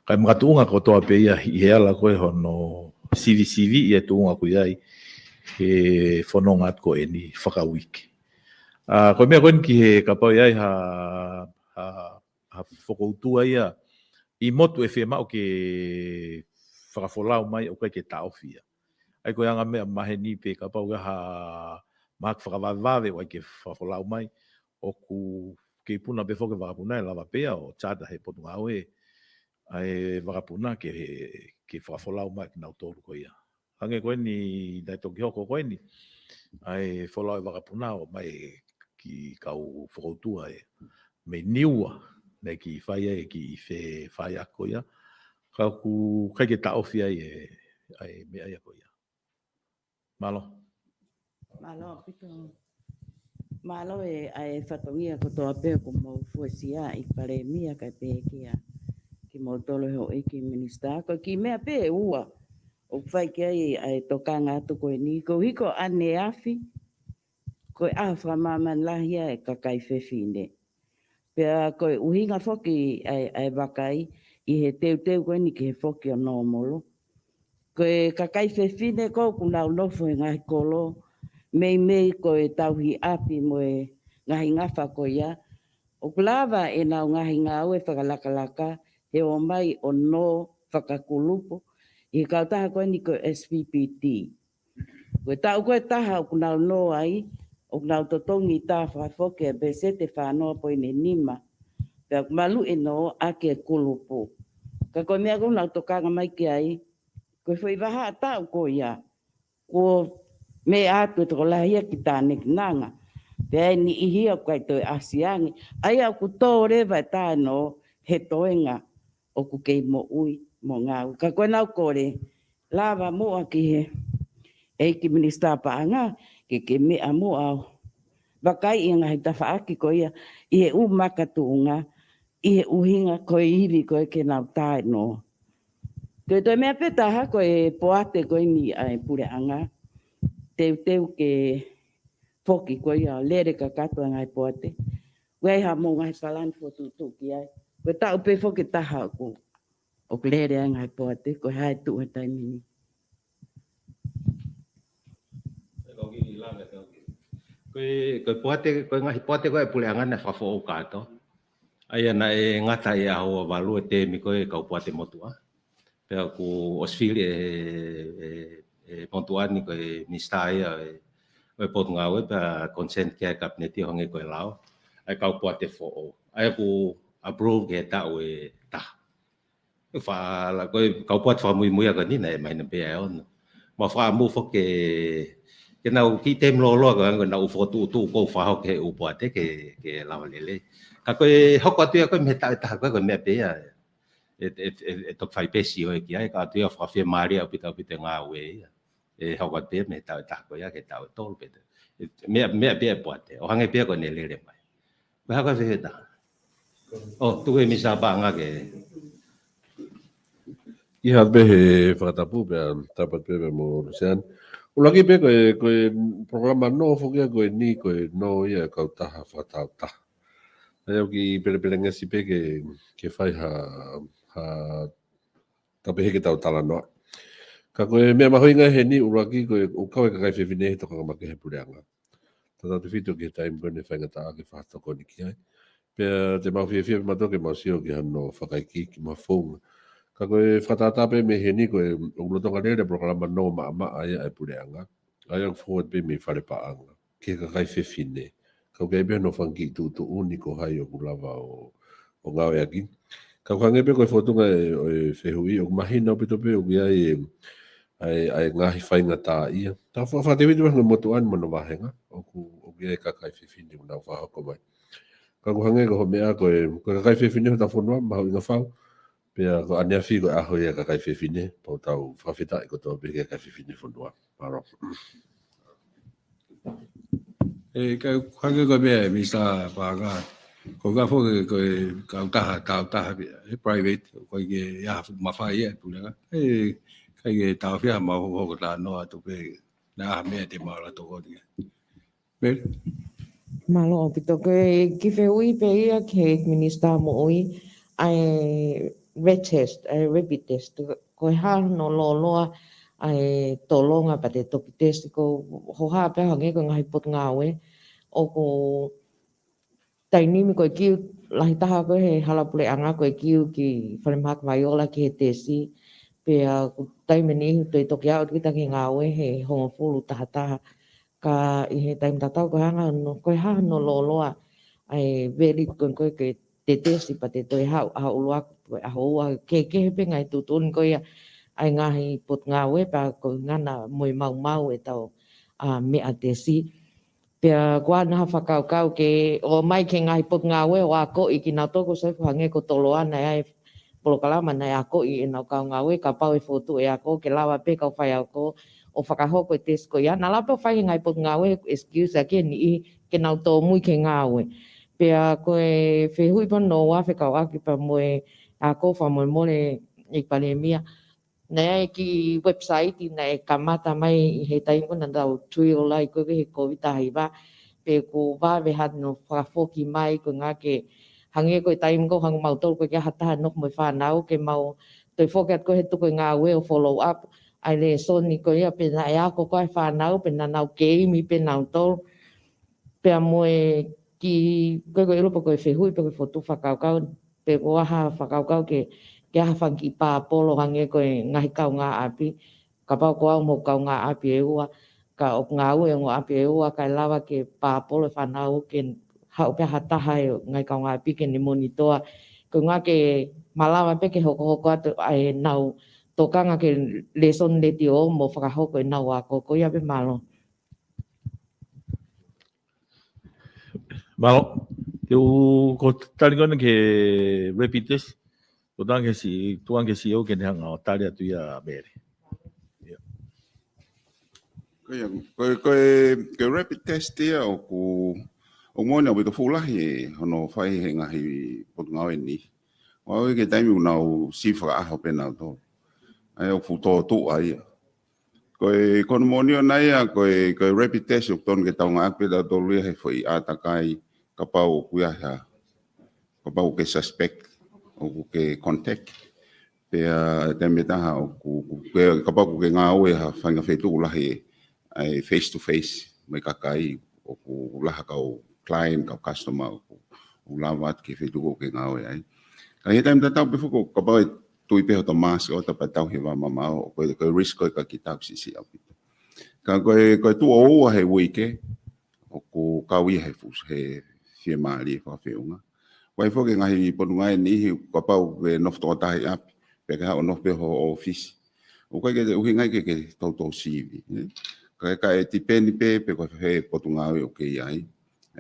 Ka e makatuʻunga kotoa pē ia ʻi he ala ko ē hono sivisiviʻi e tuʻunga ʻoku ʻi ai he fononga atu ko eni fakauike. Ā, ko e meʻa ko eni ki he kapau ʻe ʻi ai ha, ha ha fokoutua ia ʻi motu ʻe fiemaʻu ke fakafolau mai ʻoku ʻikai ke taʻofi ia. ʻA ia ko e anga meʻa maheni pē kapau ʻe ʻi ai ha mahaki fakavavevave ʻoku ʻikai ke fakafolau mai, ʻoku kei puna pē foki e vakapuna ʻe lava pē ia ʻo charter he Potungāue ʻa e vakapuna ke, ke fakafolau mai kinautolu ko ia. Hangē ko eni, naʻe toki hoko ko eni, ʻa e folau e vakapuna ʻo ʻomai ki he kau fokoutua ē mei Niua, naʻe kiʻi fai ai e kiʻi fefaiako ia. Ka ʻoku ʻikai ke taʻofi ai e, ʻa e meʻa ia ko ia. Mālō. Mālō ʻaupito. Mālō e, ʻa e fatongia kotoa pē ʻoku mou fuesia ʻi Palēmia kae pehē kia kimoutolu houʻeiki minisitā. Ko e kiʻi meʻa pē ʻe ua ʻoku fai ki ai ʻa e tokanga atu ko eni, ko e hiko ʻaneafi, ko e ʻaho fakamāmani lahi ia e kakai fefine. Pea ko e ʻuhinga foki ʻa e, ʻa e vakai ʻi he teuteu ko eni ki he foki ʻo nōmolo. Ko e kakai fefine ko ē ʻoku nau nofo he ngaahi kolo, meimei ko e tauhi ʻapi mo e ngaahi ngafa ko ia, ʻoku lava ʻenau ngaahi ngāue fakalakalaka he ō mai ʻo nō fakakulupu ʻi he kautaha ko eni ko e S P P T. Ko e taʻu ko ē ʻe taha ʻoku nau nō ai, ʻoku nau totongi tā fakafoki e pēseti ʻe fā noa poini nima. Pea ʻoku maluʻi ʻenau ʻaki e kulupu. Ka ko e meʻa ʻoku nau tokanga mai ki ai, ko e foʻi vahaʻa taʻu ko ia, kuo meʻa atu e tokolahi ia ki Tānekinanga. Pea ʻi ai e niʻihi ia ʻoku ʻikai toe ʻasi ange. ʻA ia ʻoku tō leva e taʻenō he toenga ʻoku kei moʻui mo ngāue. Ka ko ʻenau kole, lava muʻa ki he ʻEiki Minisitā Paʻanga, ke, ke meʻa muʻa ʻo vakaiʻi e ngaahi tafaʻaki ko ia ʻi he ʻū makatuʻunga, ʻi he ʻuhinga ko e ivi ko ē ke nau taʻenō. Ko e toe meʻa pē ʻe taha ko e poate ko eni ʻa e puleʻanga, teuteu ke foki ko ia ʻo lele kakato e ngaahi poate. ʻOku ʻi ai haʻamou ngaahi palani fokotuʻutuʻu ki ai? Ko e taʻu pē foki ʻe taha ʻoku, ʻoku lele ai e ngaahi poate, ko e hā e tuʻu he taimi ni? Ko e, ko e poate, ko e ngaahi poate ko ē ʻa e puleʻanga naʻe fakafoʻou kātoa. ʻA ia naʻe ngata ʻi he ʻaho ua valu e teemi ko ē ʻa e kau poate motuʻa. Pea kuo ʻosi fili ʻe, ʻe, ʻe he motuʻa ni ko e minisitā ia ʻo e, ʻo e Potungāue, pea consent ki ai e Kapineti ʻo hangē ko e lao. ʻa e kau poate foʻou. ʻA ia ʻoku approve ki he taʻu ʻe taha. Fa la ko e kau poate fakamuimui ʻa ko eni naʻe mahino pē ʻa e ono. Ma fa mu fo ke, ke nau kiʻi temi loloa ko ʻange nau fokotuʻutuʻu ko fa ho ke u poate ke, ke lava lelei. Ka ko e hoko atu ia ko e mei he taʻu ʻe taha ko e, ko e meʻa pē ia. E, e, e, e toki fai pē sio ʻe ki ai, ka ʻoatu ia fakafiemālie ʻaupito ʻaupito e ngāue ia. ʻE hoko atu pē mei he taʻu ʻe taha ko ia ki he taʻu ʻe tolu pē. E, meʻa, meʻa pē ia poate. ʻO hangē pē ia ko ʻene lele mai. Ko e hā ko e fehuʻi ʻe taha? ʻO, tuku e Minisitā Paʻanga ke. ʻI ha pē he fakatapu pē, tapu pē pē mo Luseane. ʻUluaki pē ko e, ko e polokalama nō foki ia ko eni ko e nō ia e kautaha fakataautaha. ʻA ia ʻoku kiʻi pelepelengesi pē ke, ke fai ha, ha ka pehē ke tau talanoa. Ka ko e meʻa mahuʻinga heni ʻuluaki ko e ʻoku kau e kakai fefine he tokanga makehe he puleʻanga. Tatau tefito ki he taimi ko eni faingataʻa ke fakatokoni ki ai. Pea te mau fiefia pē mautolu ke mau sio ki hano fakaikiiki mo e founga. Ka ko e fakatātā pē mei heni ko e ʻoku lolotonga lele polokalama nō maʻamaʻa ia ʻa e puleʻanga. ʻA ia ʻoku forward pē mei fale paʻanga ki he kakai fefine. Ka ʻoku ʻi ai pē hono fanga kiʻi tuʻutuʻuni ko hai ʻoku lava ʻo, ʻo ngāueʻaki. Ka ʻoku hangē pē ko e fōtunga e, ʻo e fehuʻi, ʻoku mahino ʻaupito pē ʻoku ʻi ai e, ʻa e, ʻa e ngaahi faingataʻaʻia. Tau fa-, fakatefito pē hangē motuʻa ni mo hono vāhenga, ʻoku, ʻoku ʻi ai e kakai fefine ʻoku nau fakahoko mai. Ka ʻoku hangē ko ho meʻa ko e, ko e kakai fefine hotau fonua, mahuʻinga fau, pea ko ʻaneafi ko e ʻaho ia e kakai fefine, pea ʻoku tau fakafetaʻi kotoa pē ki he kakai fefine fonua. Mālō. ʻE, ka, hangē ko e meʻa ʻa e Minisitā Paʻanga, ko e ka foki ko e kautaha, taautaha pē ia, ʻe private, ʻoku ʻikai ke ʻi ai ha fuʻu mafai ia ʻa e puleʻanga. ʻE, ʻikai ke taʻofi ha mau hoko talanoa atu pē, naʻa ha meʻa te mau lava tokoni ki ai. Mele? Mālō ʻaupito. Ko e kiʻi fehuʻi pē ia ki he Minisitā Moʻui, ʻa e retest, ʻa e rapid test. Ko e hā hono lōloa ʻa e tolonga pea te toki test ko hohaʻa pē hangē ko e ngaahi potungāue. ʻOku taimi ni ko e kiu lahi taha ko ē he hala puleʻanga ko e kiu ki Falemahaki Vaiola ki he tesi. Pea ʻoku taimi ni toe toki aʻu kita ki he ngāue he hongofulu taha taha. Ka ʻi he taimi tatau ko e hā hono, ko e hā hono lōloa ʻa e valid ko ē ko e ke te tesi pea te toe haʻu, ʻaho ʻuluaki, ʻaho ua, kehekehe pē ngaahi tuʻutuʻuni ko ia ʻa e ngaahi potungāue pea ko e ngana mo e maumau ʻetau, ʻa, meʻa tesi. Pea ko e hā ha fakakaukau ke ō mai ki he ngaahi potungāue ʻo akoʻi kinautolu ko e saifu hangē ko Toloa naʻe ʻi ai e polokalama naʻe akoʻi ʻenau kau ngāue, kapau ʻe fokotuʻu e ako, ke lava pē kau faiako ʻo fakahoko e tesi ko ia. Naʻa lava pē ʻo fai he ngaahi potungāue, excuse ʻaki e niʻihi ke nau tōmui ki he ngāue. Pea ko e fehuʻi pē hono ua fekauʻaki pea mo e ako, fakamolemole ʻEiki Palēmia. Naʻe ʻi ai e kiʻi website naʻe kamata mai ʻi he taimi ko ē naʻa tau tui ʻo lai ko ē he Covid taha hiva, pe ʻoku vave hano fakafoki mai ko e ngaahi ke hangē ko e taimi ko ē hangē ko mautolu ko e ke ʻi ai ha taha nofo mo e fānau ke mau toe foki atu ko ē he tuku e ngāue ʻo follow up ʻa e lēsoni ko ia pe naʻe ako ko ē e fānau pe naʻa nau keimi pē nautolu. Pea mo e kiʻi, ko e, ko e ʻilo pe ko e fehuʻi pe ko e fokotuʻu fakakaukau, pe ko e hā ha fakakaukau ke, ke ʻi ai ha fanga kiʻi pāpolo hangē ko e ngaahi kaungāʻapi, kapau ko au mo e kaungāʻapi ʻe ua, ka ʻoku ngāue e ongo ʻapi ʻe ua, kae lava ke pāpolo e fānau ke haʻu pē ha taha e ngaahi kaungāʻapi ke ne monitor. Ko e ʻuhinga ke malava pē ke hokohoko atu ʻa ʻenau tokanga ki he lēsoni letiō mo fakahoko ʻenau ako. Ko ia pē, mālō. Mālō. Te u ko tali ko ena ki he rapid test. Ko tanga ke si, tuanga ke si o ke ne hanga ʻo tali atu ia Mele. ʻIa. Ko ia, ko e, ko e, ko e rapid test ia ʻoku, ʻoku moʻoni ʻaupito fuʻu lahi hono fai he ngaahi potungāue ni. Ua ʻoku ʻi ai e taimi ʻoku nau sivi fakaʻaho pē nautolu. ʻA ia ʻoku fuʻu tōtuʻa ia. Ko e, ko hono moʻoni ʻona ia, ko e, ko e rapid test ʻoku totonu ke tau ngāueʻaki pē tautolu ia he foʻi ʻātakai kapau ʻoku ʻi ai ha, kapau ʻoku ke suspect, ʻoku ke contact. Pea taimi ʻe taha ʻoku, ʻoku ke, kapau ʻoku ke ngāue ha faʻahinga feituʻu lahi ʻa e face to face mo e kakai, ʻoku lahi ha kau client, kau customer, ʻoku, ʻoku lava atu ki he feituʻu ʻoku ke ngāue ai. Ka ʻi he taimi tatau pē foki, kapau ʻe tui pē hoto mask ʻo tapa tau he vā mamao, ʻoku ko e, ko e risk ko ē ka ki tau sisi ʻaupito. Ka ko e, ko e tuʻo ua he uike, ʻoku kau ia he fuʻu, he fiemālie fakafeʻunga. ʻOku ʻi ai foki e ngaahi potungāue ʻe niʻihi kapau ʻe nofo tokotaha ʻi ʻapi, pea ke haʻu ʻo nofo pē ho ʻōfisi. ʻOku ʻikai ke ʻuhinga ia ke, ke toutou sivi, ē? Ka, ka ʻe tipeni pē, pe ko e hā e potungāue ʻoku ʻi ai.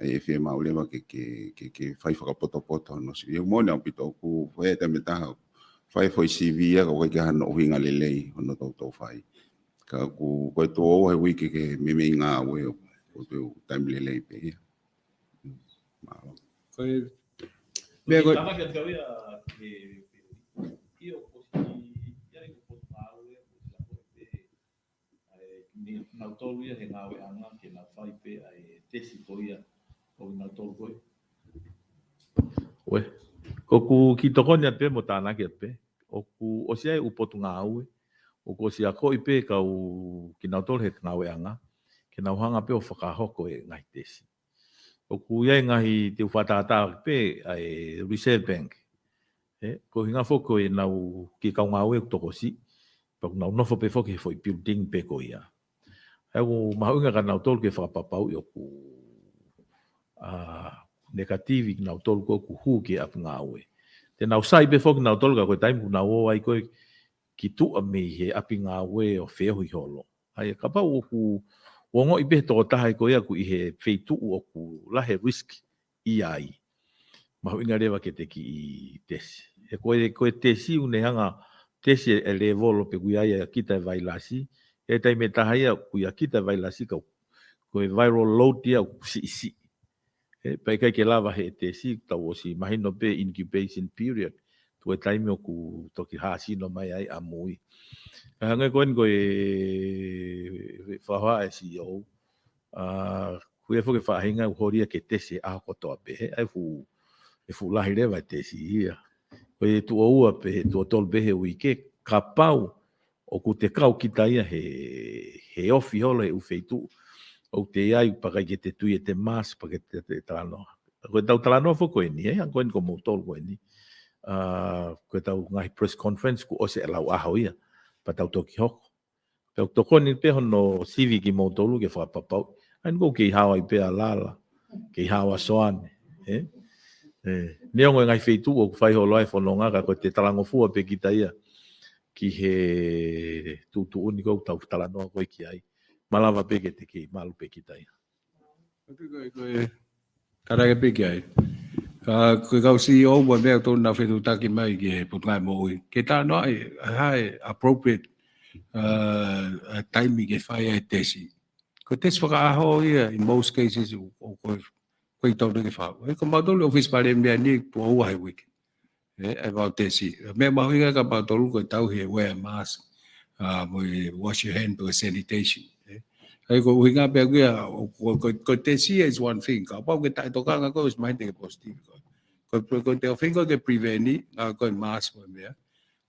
ʻE fiemaʻu leva ke, ke, ke, ke fai fakapotopoto hono sivi. ʻOku moʻoni ʻaupito ʻoku ʻi ai e taimi ʻe taha, fai foʻi sivi ia, ka ʻoku ʻikai ke ʻi ai hano ʻuhinga lelei hono toutou fai. Ka ʻoku, ko e tuʻo ua he uike ke meimei ngāue ʻoku, ʻoku taimi lelei pē ia. Mālō. Ko e, meʻa ko e, Tānaki atu au ia ki he, ʻio, ʻoku ʻi ai e potungāue, ʻoku ʻi ai e, ʻa e, ni, nautolu ia he ngāueʻanga ke nau fai pē ʻa e tesi ko ia ʻo nautolu ko ē. ʻOe, ko ʻeku kiʻi tokoni atu pē mo tānaki atu pē. ʻOku ʻosi ʻi ai e ʻū potungāue, ʻoku ʻosi akoʻi pē kau kinautolu he ngāueʻanga, ke nau hanga pē ʻo fakahoko e ngaahi tesi. ʻOku ʻi ai e ngaahi te u fakatātā pē ʻa e Reserve Bank. Ē, ko e ʻuhinga foki ko ʻenau kiʻi kau ngāue ʻoku tokosiʻi, pea ʻoku nau nofo pē foki he foʻi building pē ko ia. ʻA ia ʻoku mahuʻinga kia nautolu ke fakapapauʻi ʻoku, ā, negative kinautolu ko ē ʻoku hū ki he ʻapi ngāue. Te nau sai pē foki nautolu ka ko e taimi ʻoku nau ō ai ko ē ki tuʻa mei he ʻapi ngāue ʻo feohi holo. ʻA ia kapau ʻoku ongoʻi pē he tokotaha ko ia ʻoku ʻi he feituʻu ʻoku lahi e risk ʻi ai, mahuʻinga leva ke te kiʻi tesi. He ko e, ko e tesi ʻoku ne hanga tesi e, e level pe ʻoku ʻi ai ʻa kita e vailasi, he taimi ʻe taha ia ʻoku ʻi ai kita e vailasi ka ko e viral load ia ʻoku siʻisiʻi. Ē, pea ʻikai ke lava he tesi, tau ʻosi mahino pē incubation period. Tuʻu e taimi ʻoku toki hāsino mai ai ʻamui. Ka hangē ko eni ko e, e fakahoha e C E O, ā, ʻoku ʻi ai foki e faʻahinga ʻoku holi ia ke tesi ʻaho kotoa pē, ē, ʻa e fuʻu, e fuʻu lahi leva e tesi ia. Ko e tuʻo ua pē, tuʻo tolu pē he uike, kapau ʻoku te kau kita ia he, he ofi holo he ʻū feituʻu. ʻOku te ʻi ai pea ʻikai ke te tui ʻete mask, pea ke te, te talanoa. Ko ʻetau talanoa foki ko eni, ē, hangē ko eni ko moutolu ko eni. Ā, ko ʻetau ngaahi press conference kuo ʻosi e lau ʻaho ia, pea tau toki hoko. Pea ʻoku tokoni pē hono sivi kimoutolu ke fakapapauʻi. ʻA eni ʻoku kei hao ai pē ʻa Lala, kei hao ʻa Soane, ē? Ē, neongo e ngaahi feituʻu ʻoku fai holo ai e fononga ka ko ʻete talangofua pē kita ia ki he tuʻutuʻuni ʻoku tau talanoa ko ē ki ai. Malava pē ke te kei malu pē kita ia. Ko e, ko e, ko e, Kātaki pē ki ai. Ka, ko e kau C E O mo e meʻa ʻoku tonu naʻa fetuʻutaki mai ki he Potungāue Moʻui. Ke talanoaʻi, ʻa e appropriate, ā, ā, taimi ke fai ai e tesi. Ko e tesi fakaʻaho ia, in most cases, ʻo, ʻo, ko e, ko e tau ke fau. Ē, ko mautolu ʻofisi palēmia ni, tuʻo ua he uike. Ē, ʻa e fau tesi. Meʻa mahuʻinga kia mautolu ko e tauhi e wear mask, ā, mo e wash your hand, mo e sanitation. Ē. ʻA ia ko e ʻuhinga pē ʻaku ia, ʻo, ko, ko, ko e tesi is one thing. Kapau ke taʻetokanga koe, ʻosi mahino te ke positive koe. Ko, ko, ko e ʻuhinga ko e ke prevent, ā, ko e mask mo e meʻa.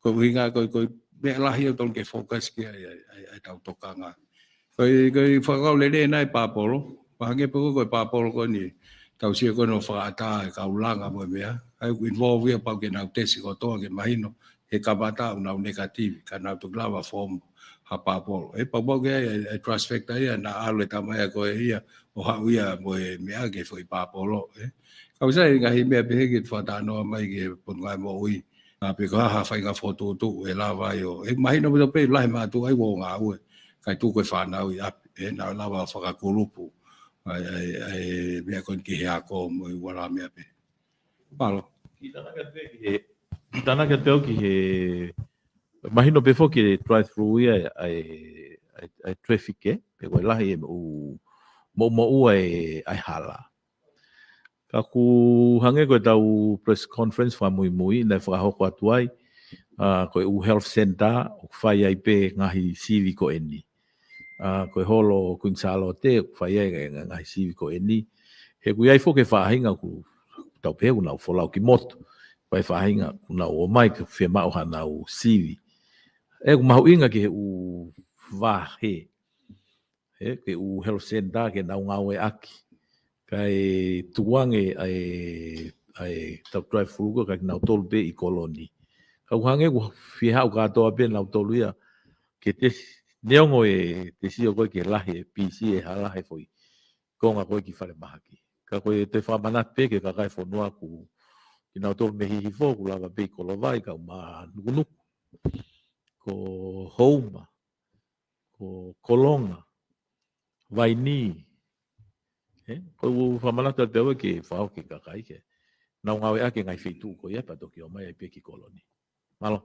Ko e ʻuhinga ko, ko e meʻa lahi ʻoku tonu ke focus ki ai, ʻa e, ʻa e, ʻa e tau tokanga. Ko e, ko e fakakaukau lelei ʻena e pāpolo. Pea hangē pē ko e, ko e pāpolo ko eni. Tau sio ko eni ʻo fakaʻatā e kau langa mo e meʻa. ʻA ia ʻoku involve ia pau ke nau tesi kotoa ke mahino he kamata ʻoku nau negative, ka nau toki lava form ha pāpolo. Ē, pau pau ke ʻi ai e, e trust factor ia, naʻa ʻalu e tama ia ko ē ia, ʻo haʻu ia mo e meʻa ki he foʻi pāpolo, ē. Ka ʻoku sai e ngaahi meʻa pehē ke fakatalanoa mai ki he Potungāue Moʻui. Ā, pe ko e hā ha faʻahinga fokotuʻutuʻu ʻe lava ai ʻo, ʻe mahino pē ʻoku lahi mātuʻa ʻoku ngāue. Kae tuku e fānau ʻi ʻapi, ʻe, naʻa lava fakakulupu. ʻA e, ʻa e, ʻa e meʻa ko eni ki he ako mo e ʻū ala meʻa pē. Mālō. Kiʻi tānaki atu pē ki he, kiʻi tānaki atu pē au ki he, mahino pē foki e drive-through ia, ʻa e, ʻa e, ʻa e traffic ē, pe ko e lahi e moʻu, moʻumoʻua e, ʻa e hala. Ka ʻoku hangē ko ʻetau press conference fakamuimui naʻe fakahoko atu ai, ā, ko e ʻū health center, ʻoku fai ai pē ngaahi sivi ko eni. Ā, ko e holo ʻo Kuini Sālote, ʻoku fai ai e ngaahi sivi ko eni. He ʻoku ʻi ai foki e faʻahinga ʻoku tau pehē ʻoku nau folau ki motu. Fai faʻahinga ʻoku nau ō mai ke fiemaʻu hanau sivi. ʻE ʻoku mahuʻinga ki he ʻū vahe. Ē, ke ʻū health center ke nau ngāueʻaki. Kae tukuange ʻa e, ʻa e tau drive-through ko ē kia kinautolu pē ʻi kolo ni. Ka ʻoku hangē ʻoku fie haʻu kātoa pē nautolu ia ke tesi, neongo e tesi ʻoku ʻikai ke lahi e pisi e hala he foʻi konga ko ē ki falemahaki. Ka ko e toe fakamanatu pē ki he kakai e fonua ʻoku kinautolu mei Hihifo ʻoku lava pē ʻi Kolovai, Kaumanukunuku, ko Houma, ko Kolonga, Vainī. Ē, ko u fakamanatu atu pē au ke fakahoko ki he kakai ke nau ngāueʻaki e ngaahi feituʻu ko ia pea toki ō mai ai pē ki Kolo ni. Mālō.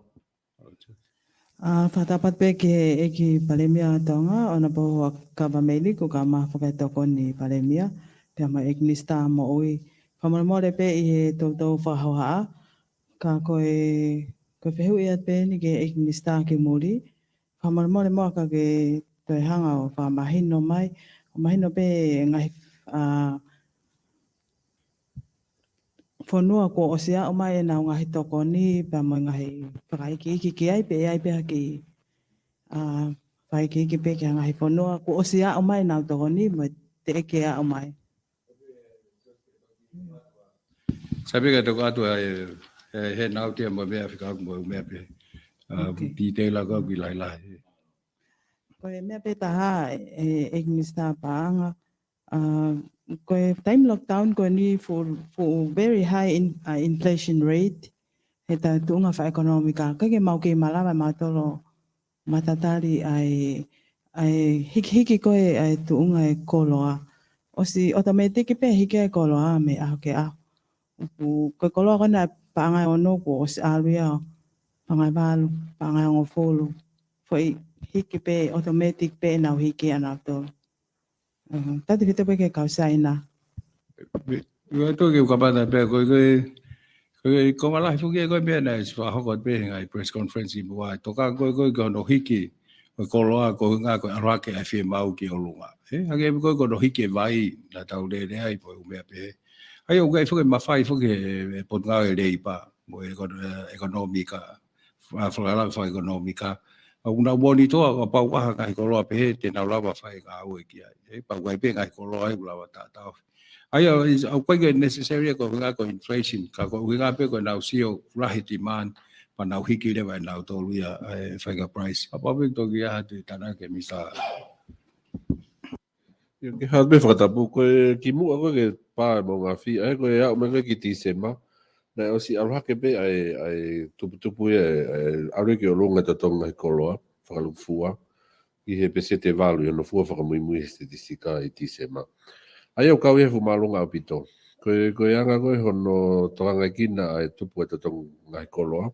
ʻA, fakatapu atu pē ki he ʻEiki Palēmia ʻo Tonga, ʻOnapō Huʻakavameiliku, kae ʻumaʻā foki e Tokoni Palēmia, pea mo e ʻEiki Minisitā Moʻui. Fakamolemole pē ʻi he toutou fakahohaʻa, ka ko e, ko e fehuʻi atu pē eni ki he ʻEiki Minisitā ki muli. Fakamolemole muʻa ka ke toe hanga ʻo fakamahino mai, ʻo mahino pē e ngaahi, ʻa, fonua kuo ʻosi aʻu mai ʻenau ngaahi tokoni pea mo e ngaahi fakaikiiki ki ai, pe ʻe ʻi ai pē ha kiʻi, ʻa, fakaikiiki pē ki he ngaahi fonua kuo ʻosi aʻu mai ʻenau tokoni mo e teʻeki aʻu mai. Sai pē ka toki ʻoatu ʻa e, e, he nau tia mo e meʻa fika mo e meʻa pē. ʻA, Ok. Titela ka ki lahilahi. Ko e meʻa pē taha, e, ʻEiki Minisitā Paʻanga, ʻa, ko e taimi lockdown ko eni fuʻu, fuʻu very high in, ʻa, inflation rate, he ʻetau tuʻunga fakaʻekonōmika. ʻIkai ke mau kei malava mautolu ʻo matatali ʻa e, ʻa e hikihiki ko ē ʻa e tuʻunga e koloa. ʻOsi automatic pē hiki e koloa mei he ʻaho ki he ʻaho. ʻOku, ko e koloa ko ena paʻanga ʻe ono kuo ʻosi ʻalu ia ʻo paʻanga ʻe valu, paʻanga ʻe hongofulu. Foʻi hiki pē automatic pē ʻenau hiki ʻanautolu. ʻA, tau tefito pē ki he kau Saina. ʻIo, ʻoku ou kamata pē ko e, ko e, ko e konga lahi foki ē ko e meʻa naʻe ʻosi fakahoko pē he ngaahi press conference ʻi muʻa. Tokanga ko e, ko e, ko hono hiki ʻo e koloa ko e ʻuhinga ko e ʻalu hake ʻa e fiemaʻu ki ʻolunga. Ē, hangē ko e, ko hono hiki e vai naʻa tau lele ai mo e ʻū meʻa pehē. ʻA ia ʻoku ʻi ai foki e mafai foki e, e Potungāue Leipa mo e ʻeko-, e ʻekonōmika, fa-, fakalanga fakaʻekonōmika. ʻOku nau monitor ʻo kapau ʻoku ʻi ai ha ngaahi koloa pehē te nau lava fai e ngāue ki ai. Ē, kapau ʻoku ʻi ai pē ngaahi koloa ʻe lava taʻataʻofi. ʻA ia, is, ʻoku ʻikai ke necessary ko e ʻuhinga ko e inflation, ka ko e ʻuhinga pē ko ʻenau sio lahi demand, pea nau hiki leva ʻe nautolu ia, e, fai ki he price. Kapau pē toki ʻi ai ha toe tānaki, Minisitā. ʻIo, ke hā pē fakatapu, ko e kimuʻa ko ē ke pā e maʻu ngaahi fee, ʻa ia ko e aʻu mai ko ē ki Tīsema, naʻe ʻosi ʻalu hake pē ʻa e, ʻa e tuputupu ia, ʻa e, ʻa e ʻalu ki ʻolunga e totongi ngaahi koloa fakalūkufua ʻi he peseti ʻe valu ʻi hono fua fakamuimui he sitetisika ʻi Tīsema. ʻA ia ʻoku kau ia he fuʻu māʻolunga ʻaupito. Ko e, ko e anga ko ē hono tokangaekina ʻa e tupu e totongi ngaahi koloa,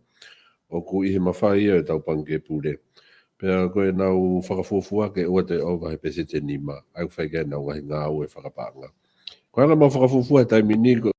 ʻoku ʻi he mafai ia ʻetau pangikē pule. Pea ko ʻenau fakafuofua ke ʻoua toe ʻova he peseti ʻe nima, ʻa ia ʻoku fai ki ai ʻenau ngaahi ngāue fakapaʻanga. Ko e anga ʻemau fakafuofua he taimi ni ko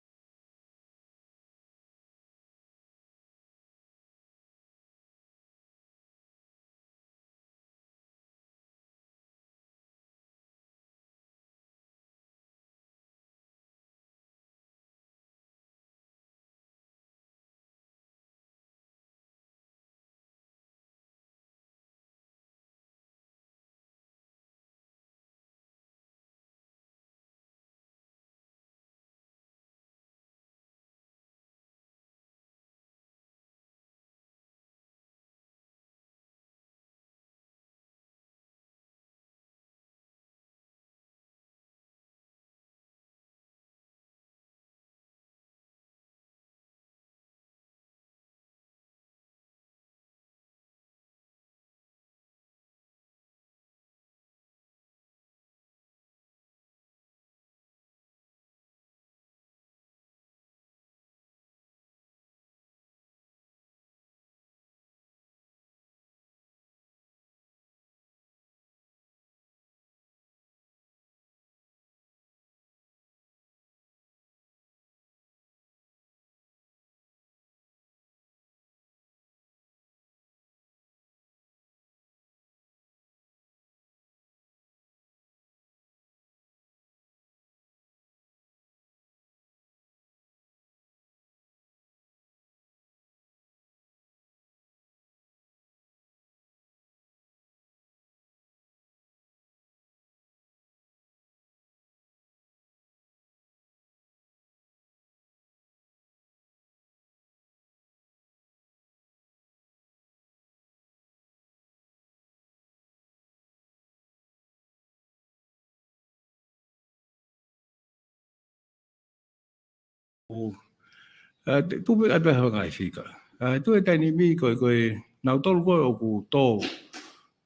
ʻA, te, tuku pē atu ha ngaahi fika. ʻA, tuʻu he taimi ni ko e, ko e, nautolu ko ē ʻoku tō,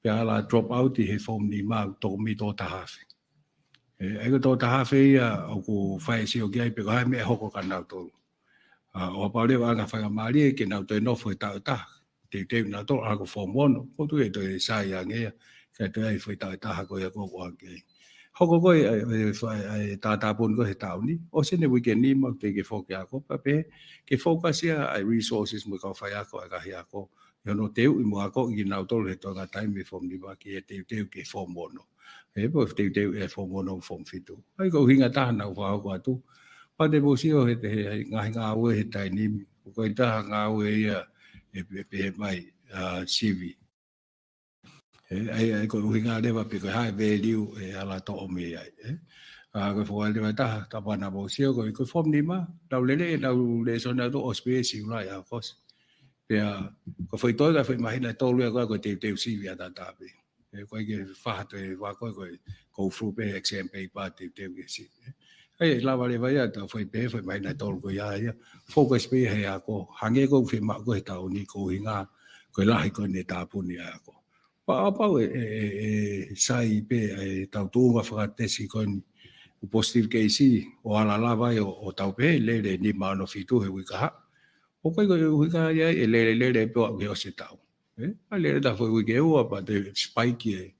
pea ʻalu ʻo drop out ʻi he form nima, toko mito taha afe. ʻE, ʻa ia ko e toko taha afe ia ʻoku fai e sio ki ai pe ko e hā e meʻa ʻe hoko kia nautolu. ʻA, ʻo kapau leva ʻe anga faingamālie ke nau toe nofo he taʻu ʻe taha. Teuteu nautolu ʻalu ko e form ono, ʻoku tuʻu ʻe toe sai ange ia, kae toe ʻai foʻi taʻu ʻe taha ko ia ko ē ʻoku ʻoange ki ai. Hoko ko ē, ʻa e, ʻa e, ʻa e, ʻa e tātāpuni ko ē he taʻu ni, ʻosi ʻene uike nima, teʻeki ke foki ako, pea pehē, ke focus ia ʻa e resources mo e kau faiako, ʻa e ngaahi ako, ʻi hono teuʻi mo akoʻi kinautolu he toenga taimi mei he form nima ki he teuteu ki he form ono. He pō teuteu e form ono, form fitu. ʻA ia ko e ʻuhinga ʻe taha naʻa ku fakahoko atu. Pea te mou sio he, he, he ngaahi ngāue he taimi ni. ʻOku ʻikai ha ngāue ia ʻe, ʻe pehē mai, ʻa, sivi. ʻE, ʻa ia, ʻa ia ko e ʻuhinga leva pe ko e hā e value ʻe ala toʻo mei ai, ē? ʻA, ko e foʻi leva ʻe taha, kapau naʻa mou sio ko e, ko e form nima, nau lele, nau lēsoni atu ʻosi pē Siulai, ʻAokosi. Pea, ko e foʻi toe, ko e foʻi māhina ʻe tolu ia ko ē, ko e teuteu sivi ʻataʻatā pē. ʻE, ʻoku ʻikai ke faʻa toe ʻai ko e, ko e, ko e full pē exam paper teuteu ke sivi. ʻA ia, ʻe lava leva ia, ʻetau foʻi pē, foʻi māhina ʻe tolu ko ia ia. Focus pē he ako, hangē ko e fiemaʻu ko ē he taʻu ni ko e ʻuhinga, ko e lahi ko ē ʻene tāpuni ʻa e ako. Pea kapau ʻe, ʻe, ʻe, ʻe sai pē ʻetau tuʻunga fakatesi ko eni, ʻū positive case, ʻo ala lava ai ʻo, ʻo tau pehē, lele nima ono fitu he uike kahaʻu. ʻOku ʻikai ko e ʻuhinga ia ʻe lele, lele pē ʻo aʻu ki he ʻosi e taʻu. ʻE, ʻa e lele ʻetau foʻi uike ua, pea toe spike e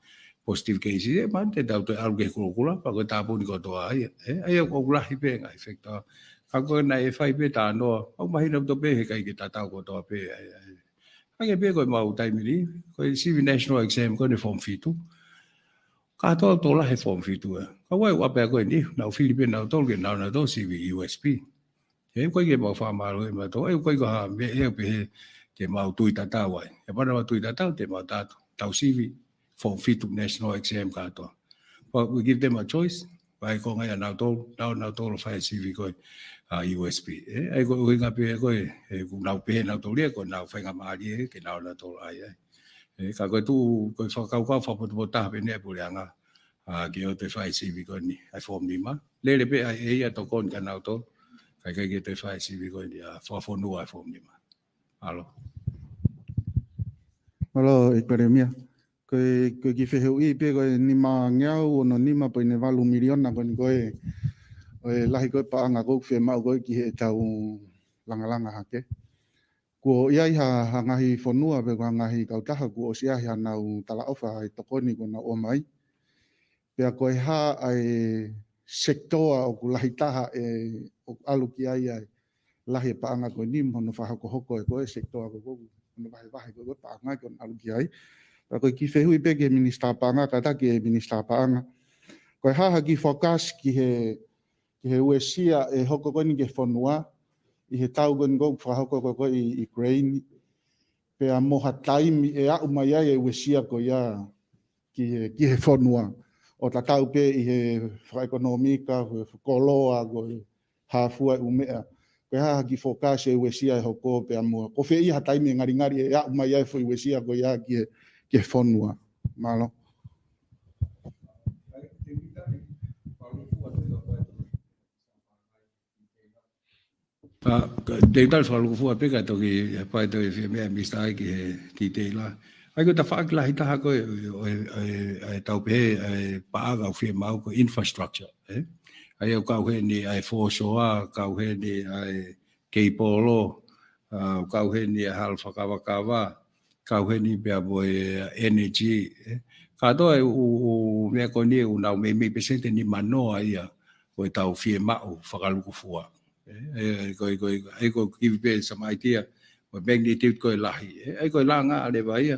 positive case, ʻe, mahalo te tau toe ʻalu ki he kulokula, pea ko e tāpuni kotoa ia. ʻE, ʻa ia ʻoku lahi pē ngaahi factor. Ka ko e naʻe fai pē talanoa, ʻoku mahino atu pē he ʻikai ke tatau kotoa pē, ʻa ia, ʻa ia. Hangē pē ko e mau taimi ni, ko e sivi national exam ko eni form fitu. Kātoa ʻoku tō lahi he form fitu ē. Ka ʻoku ʻi ai e ʻū ʻapi ko eni, nau fili pē nautolu ke nau, nautolu sivi U S P. ʻE, ʻoku ʻikai ke mau fakamālō ʻe mautolu, ʻe, ʻoku ʻikai ko ha meʻa ʻe pehē ke mau tui tatau ai. ʻE, pea naʻa mau tui tatau, te mau tatu, tau sivi form fitu national exam kātoa. But we give them a choice, ʻa ia ko e ngaahi ʻa nautolu, nau, nautolu fai sivi ko ē, ʻa, U S P. ʻE, ʻa ia ko e ʻuhinga pē ko ē, ʻe, ʻoku nau pehē nautolu ia, ko ʻenau faingamālie ke nau, nautolu ʻai ai. ʻE, ka ko e tuʻu, ko e fakakaukau fakapotopoto taha pē ʻeni ʻa e puleʻanga, ʻa, ke ʻoua toe fai sivi ko eni, ʻa e form nima. Lele pē ʻa e, ʻe ʻi ai e tokoni kia nautolu, kae ʻikai ke toe fai sivi ko eni, ʻa, fakafonua ʻa e form nima. Mālō. Mālō, ʻEiki Palēmia. Ko e, ko e kiʻi fehuʻi pē ko e nimangeau ono nima poini valu miliona ko eni ko e, ʻo e lahi ko ē paʻanga ʻoku fiemaʻu ko ē ki heʻetau langalanga hake. Kuo ʻi ai ha, ha ngaahi fonua pe ko ha ngaahi kautaha kuo ʻosi ʻi ai haʻanau talaʻofa ʻa e tokoni kuo nau ʻomai. Pea ko e hā ʻa e sekitoa ʻoku lahi taha ʻe, ʻoku ʻalu ki ai ʻa e lahi e paʻanga ko eni mo hono fakahokohoko ʻe ko e sekitoa ko ē, ko ē, hono vahevahe ko ē paʻanga ko ē ʻoku ʻalu ki ai. Pea ko e kiʻi fehuʻi pē ki he Minisitā Paʻanga, kātaki e Minisitā Paʻanga. Ko e hā ha kiʻi focus ki he, ki he uesia ʻe hoko ko eni ki he fonua, ʻi he tau ko eni ʻoku fakahoko ko ē ʻi, ʻi Ukraine, pea mo ha taimi ʻe aʻu mai ai e uesia ko ia ki he, ki he fonua. ʻO tatau pē ʻi he fakaʻekonōmika, he koloa, ko e hā fua e ʻū meʻa. Ko e hā ha kiʻi focus e uesia ʻe hoko pea mo. Ko fē ia ha taimi ʻe ngalingali ʻe aʻu mai ai e foʻi uesia ko ia ki he, ki he fonua. Mālō. ʻA, ka, te u tali fakalūkufua pē kae toki, ʻe, pea toki fiemaʻu ʻe Minisitā ʻa e kiʻi detail. ʻA ia ko e tafaʻaki lahi taha ko ē, ʻo e, ʻo e, ʻo e tau pehē, ʻa e paʻanga ʻoku fiemaʻu ko e infrastructure, ē? ʻA ia ʻoku kau heni ʻa e fōsoa, kau heni ʻa e keipolo, ʻa, kau heni ʻa e hala fakakavakava, kau heni pea mo e energy, ē. Kātoa e ʻū, ʻū meʻa ko eni ʻoku nau meimei pēseti nimanoa ia ʻo ʻetau fiemaʻu fakalūkufua. Ē, ē, ko e, ko e, ʻa ia ko e kivi pē some idea, ko e magnitude ko e lahi. Ē, ʻa ia ko e langa leva ia,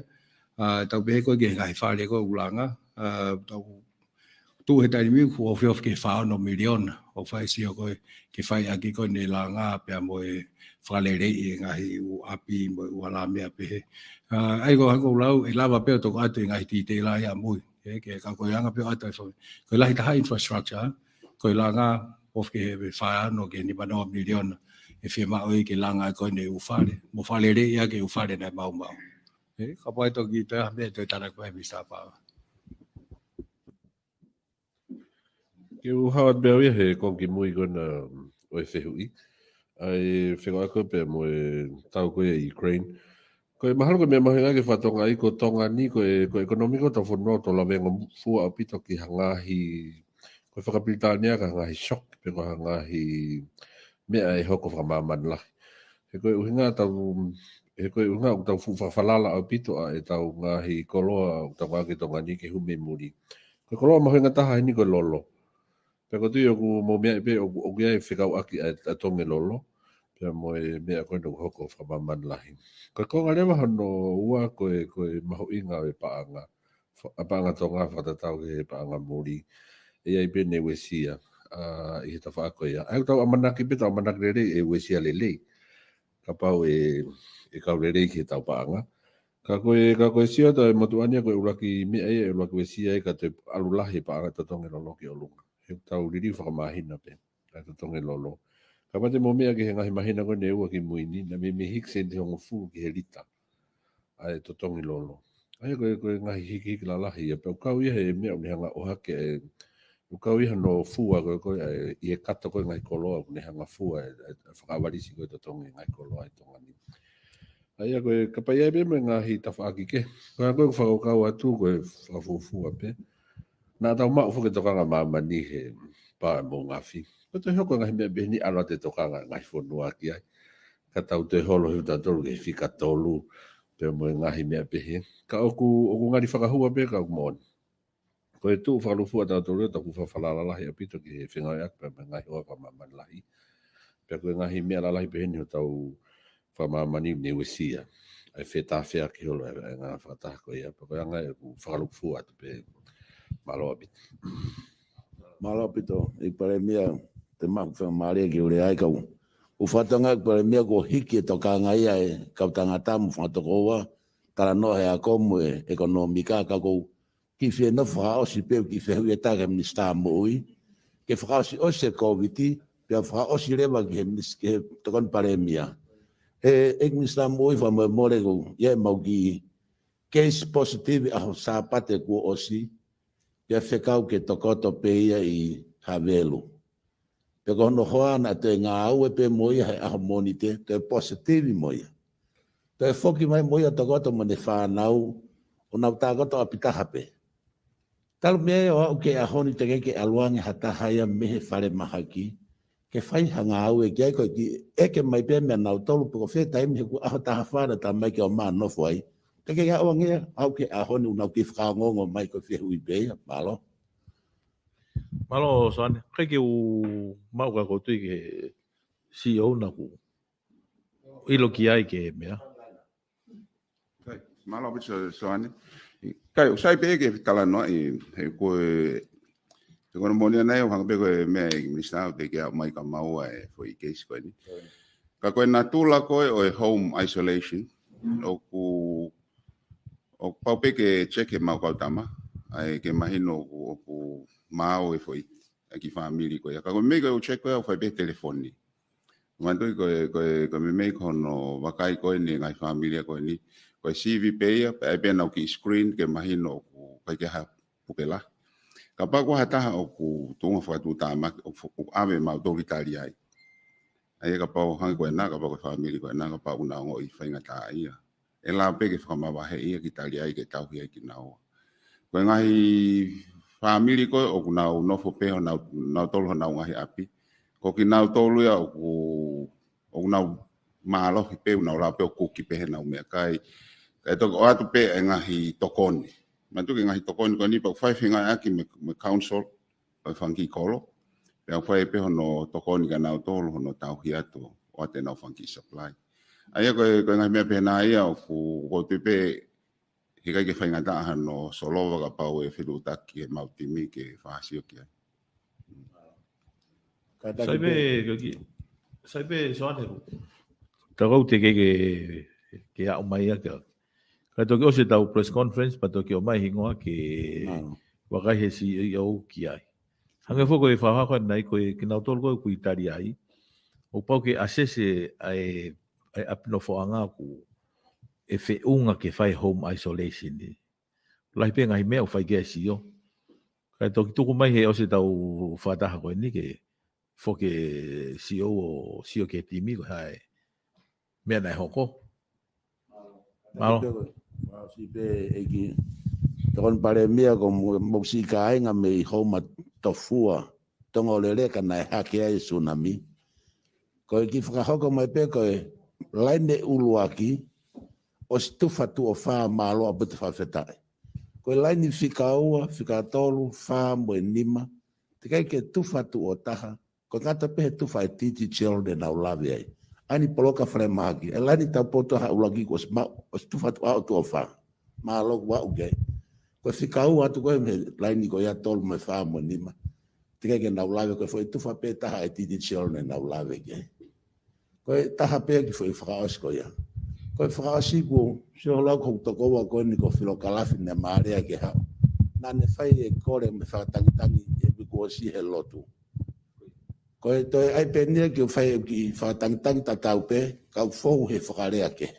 ʻa, tau pehē ko ē ki he ngaahi fale ko ē ʻoku langa, ʻa, tau tuʻu he taimi ni kuo ofi ofi ki he fā ono miliona, ʻo fai sio ko ē ke fai ʻaki ko eni e langa pea mo e fakaleleiʻi e ngaahi ʻū ʻapi mo e ʻū hala meʻa pehē. ʻA, ʻa ia ko e hangē ko ʻeku lau, ʻe lava pē ʻo toki ʻoatu e ngaahi detail ia ʻamui. Ē, ke ka ko e anga pē ʻo ʻoatu e fo-, ko e lahi taha infrastructure, ko e langa ofi ki he fā ono ki he nimanoa miliona, ʻe fiemaʻu ai ke langa ko eni e ʻū fale. Mo fakaleleiʻi ʻaki e ʻū fale naʻe maumau. Ē, kapau ʻe toki toe ʻi ai ha meʻa ʻe toe tānaki mai Minisitā Paʻanga. Ke u hao atu pē au ia he konga kimui ko ena ʻo e fehuʻi. ʻa e fekauʻaki pea mo e tau ko ē ʻa Ukraine. Ko e mahalo ko e meʻa mahuʻinga ke fakatonga ai ko Tonga ni, ko e, ko e ʻekonōmika ʻo hotau fonua ʻoku tau laveangofua ʻaupito ki he ngaahi, ko e fakapilitānia ki he ngaahi shock, pe ko e ngaahi meʻa ʻe hoko fakamāmani lahi. He ko e ʻuhinga tau, he ko e ʻuhinga ʻoku tau fuʻu fakafalala ʻaupito ʻa ʻetau ngaahi koloa ʻoku tau ngāueʻaki ʻi Tonga ni ke hū mei muli. Ko e koloa mahuʻinga taha heni ko e lolo. Pea ʻoku ou tui ʻoku mou meaʻi pē ʻoku, ʻoku ʻi ai e fekauʻaki ʻa e, ʻa e tonge lolo. Pea mo e meʻa ko ē ʻoku hoko fakamāmani lahi. Ko e konga leva hono ua ko e, ko e mahuʻinga ʻo e paʻanga. Fa-, ʻa e paʻanga Tonga fakatatau ki he paʻanga muli. ʻE ʻi ai pē ʻene uesia, ʻa, ʻi he tafaʻaki ko ia. ʻA ia ʻoku tau ʻamanaki pē, tau ʻamanaki lelei ʻe uesia lelei. Kapau ʻe, ʻe kau lelei ki heʻetau paʻanga. Ka ko e, ka ko e sio atu ʻa e motuʻa ni ia ko e ʻuluaki meʻa ia, ʻe ʻuluaki uesia ia ka toe ʻalu lahi e paʻanga totongi lolo ki ʻolunga. He ʻoku tau liliu fakamāhina pē ʻa e totongi lolo. Kapau te mou meʻa ki he ngaahi māhina ko eni ʻe ua kimui ni, naʻe meimei hiki sēniti hongofulu ki he lita ʻa e totongi lolo. ʻA ia ko e, ko e ngaahi hikihiki lalahi ia, pea ʻoku kau ia he meʻa ʻoku ne hanga ʻo ʻohake e, ʻoku kau ia hono fua ko e, ko e, ʻa e, ʻi he kato ko e ngaahi koloa ʻoku ne hanga fua e, e, e fakaʻavalisi ko e totongi ngaahi koloa ʻi Tonga ni. ʻA ia ko e, kapau ʻe ʻi ai pē mo e ngaahi tafaʻaki kehe. Ko e, ko e fakakaukau atu ko e fakafuofua pē. Naʻa tau maʻu foki e tokanga ʻa māmani he pā ʻe Moʻungafi. Ko e toe hoko e ngaahi meʻa pehē ni ʻalu atu e tokanga ʻa e ngaahi fonua ki ai. Ka tau toe holo he tautolu ki he fika tolu. Pea mo e ngaahi meʻa pehē. Ka ʻoku, ʻoku ngali fakahua pē ka ʻoku moʻoni. Ko e tuʻu fakalūkufua ʻa tautolu ʻoku tau fuʻu fakafalala lahi ʻaupito ki he fengāueʻaki pea mo e ngaahi hoa fakamāmani lahi. Pea ko e ngaahi meʻa lalahi pehē ni ʻoku tau fakamāmani ne uesia. ʻA e fetāfeaki holo e, e ngaahi fakataha ko ia. Pea ko e anga ia ʻeku fakalūkufua atu pē. Mālō ʻaupito. Mālō ʻaupito, ʻEiki Palēmia, te mau fakamālō ki he lea ʻa e kau. ʻOku ou fakatokangaʻi ʻEiki Palēmia kuo hiki e tokanga ia ʻa e kau tangata mo e fanga tokoua, talanoa he ako mo e ʻekonōmika, ka ʻoku ou kiʻi fie nofo fakaʻosi pē ʻeku kiʻi fehuʻi ʻe taha ki he Minisitā Moʻui, ke fakaʻosiʻosi e Kōviti, pea fakaʻosi leva ki he minis-, ki he Tokoni Palēmia. ʻE, ʻEiki Minisitā Moʻui, fakamolemole ʻoku ʻi ai ʻemau kiʻi case positive ʻaho Sāpate kuo ʻosi, pea fekau ke tokoto pē ia ʻi Havelu. Pea ko hono hoa naʻe toe ngāue pē mo ia he ʻaho Mōnite, toe positive mo ia. Toe foki mai mo ia tokoto mo ʻene fānau, ʻo nau tokoto ʻapi taha pē. Talu mei ai ʻo aʻu ki he ʻaho ni teʻeki ke ʻalu ange ha taha ia mei he falemahaki, ke fai ha ngāue ki ai ko e kiʻi ʻeke mai pē meia nautolu pe ko fē taimi he kuo ʻaho taha fā naʻa tau mai ke ō mai ʻo nofo ai. Teʻeki ke aʻu ange ia, aʻu ki he ʻaho ni ʻoku nau kiʻi fakaongoongo mai ko e fehuʻi pē ia, mālō. Mālō, Soane. ʻIkai ke u maʻu ka ʻoku ou tui ki he C E O naʻa ku ʻilo ki ai ki he meʻa. Mālō ʻaupito, Soane. ʻIkai, ʻoku sai pē ke talanoaʻi, he ko e, he ko hono moʻoni ʻana ia ʻoku hangē pē ko e meʻa ʻa e Minisitā ʻoku teʻeki aʻu mai ka maua e foʻi case ko eni. Ka ko e natula ko ē ʻo e home isolation, ʻoku ʻoku pau pē ke check ʻe he mau kau tama, ʻa ia ke mahino ʻoku, ʻoku maau e foʻi, ʻa e kiʻi fāmili ko ia. Ka ko e meʻa ko ē ʻoku check ko ia ʻoku fai pē he telefoni. Manatuʻi ko e, ko e, ko e meimei ko hono vakai ko eni e ngaahi fāmili ko eni. Ko e sivi pē ia, pea ʻai pē ʻenau kiʻi screen ke mahino ʻoku ʻikai ke ha puke lahi. Kapau ko ha taha ʻoku tuʻunga fakatuʻutāmaki, ʻoku, ʻoku ʻave mautolu ki tali ai. ʻA ia kapau hangē ko ena, kapau ko e fāmili ko ena, kapau ʻoku na ongoʻi faingataʻaʻia. ʻE lava pē ke fakamavaheʻi ia ki tali ai ke tauhi ai kinaua. Ko e ngaahi fāmili ko ē ʻoku nau nofo pē honau, nautolu honau ngaahi ʻapi. Ko kinautolu ia ʻoku, ʻoku nau mālohi pē, ʻoku nau lava pē ʻo kuki pē heʻenau meʻakai. Kae toki ʻoatu pē e ngaahi tokoni. Manatuʻi e ngaahi tokoni ko eni pea ʻoku fai fengāueʻaki mo e, mo e council, ʻo e fanga kiʻi kolo. Pea ʻoku fai pē hono tokoni kia nautolu, hono tauhi atu, ʻoatu ʻenau fanga kiʻi supply. ʻA ia ko e, ko e ngaahi meʻa pehē nai ia ʻoku, ʻoku ou tui pē heʻikai ke faingataʻa hano solova kapau ʻe fetuʻutaki ʻemau timi ke fakasio ki ai. Kātaki Sai pē, pē. Ko ki-, sai pē, Soane. Ka ʻoku teʻeki ke, ke aʻu mai ia ka. Ka toki ʻosi ʻetau press conference, pea toki ʻomai hingoa ke Mālō. Vakai he C E O ki ai. Hangē foki ko e fakahoko ʻanenai ko e kinautolu ko ē ʻoku ʻi tali ai. ʻOku pau ke assess ʻa e, ʻa e ʻapi nofoʻanga ʻoku ʻe feʻunga ke fai home isolation ni. Lahi pē ngaahi meʻa ʻoku fai ki ai e C E O. Kae toki tuku mai he ʻosi ʻetau fakataha ko eni ke foki e CEO ʻo sio ki he timi ko e hā e meʻa naʻe hoko. Mālō. Mālō. Mālō siʻi pē ʻEiki. Tokoni Palēmia, ko mo-, mo siʻi kāinga mei Houma, Tofua, Tonga ʻo Leleka naʻe hake ai e sunami. Ko e kiʻi fakahoko mai pē ko e laine ʻuluaki, ʻosi tufa tuʻo fā, mālō ʻaupito, fakafetaʻi. Ko e laine fika ua, fika tolu, fā mo e nima, teʻeki ai ke tufa tuʻo taha, ko e ngata pē he tufa e T T Children naʻa nau lave ai. ʻAi ni poloka falemahaki, e laine taupotu ʻa e ʻuluaki kuo ʻosi ma-, ʻosi tufa tuʻo, aʻu tuʻo fā. Mālō kuo aʻu ki ai. Ko e fika ua atu ko ē mei he laine ko ia tolu mo e fā mo e nima, teʻeki ai ke nau lave, ko e foʻi tufa pē taha e T T Children naʻa nau lave ki ai. Ko e taha pē kiʻi foʻi fakaʻosi ko ia. Ko e fakaʻosi kuo, sio holo au ki hoku tokoua ko eni ko Filokalafi Nemālea ke haʻu. Naʻa ne fai e kole mo e fakatangitangi he uike kuo ʻosi he lotu. Ko e toe ʻai pē eni ia ke u fai e kiʻi fakatangitangi tatau pē, kau fou he fakalea kehe.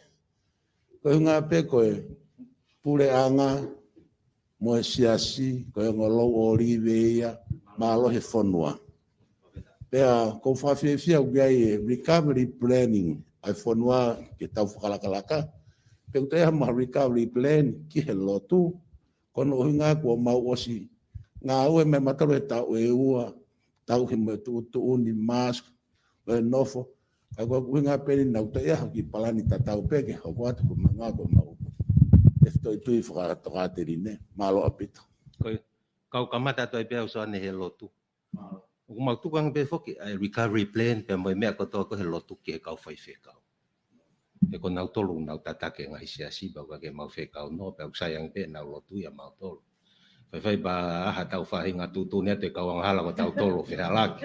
Ko e ʻuhinga pē ko e puleʻanga mo e siasi, ko e ongo louʻolive ia, mālō he fonua. Pea ʻoku ou fakafiefia ʻoku ʻi ai e recovery planning ʻa e fonua ke tau fakalakalaka. Pea ʻoku toe ʻi ai ha recovery plan ki he lotu, ko hono ʻuhinga kuo mau ʻosi ngāue mai mautolu he taʻu ʻe ua, tauhi mo e tuʻutuʻuni mask, mo e nofo. Ka ko e ʻuhinga pē eni naʻa ʻoku toe ʻi ai ha kiʻi palani tatau pē ke hoko atu ko e ʻuhinga ko e mau e fitoitui fakatokāteline. Mālō ʻaupito. Ko e, kau kamata atu ai pē au Soane he lotu. ʻOku mau tuku ange pē foki ʻa e recovery plan pea mo e meʻa kotoa ko ē he lotu ki he kau faifekau. He ko nautolu ʻoku nau tataki e ngaahi siasi, pea ʻoku ʻikai ke mau fekau noa, pea ʻoku sai ange pē ʻenau lotu ia mautolu. Faifai pea ʻai haʻatau faʻahinga tuʻutuʻuni atu e kau angahala ko tautolu ʻo fehalaki.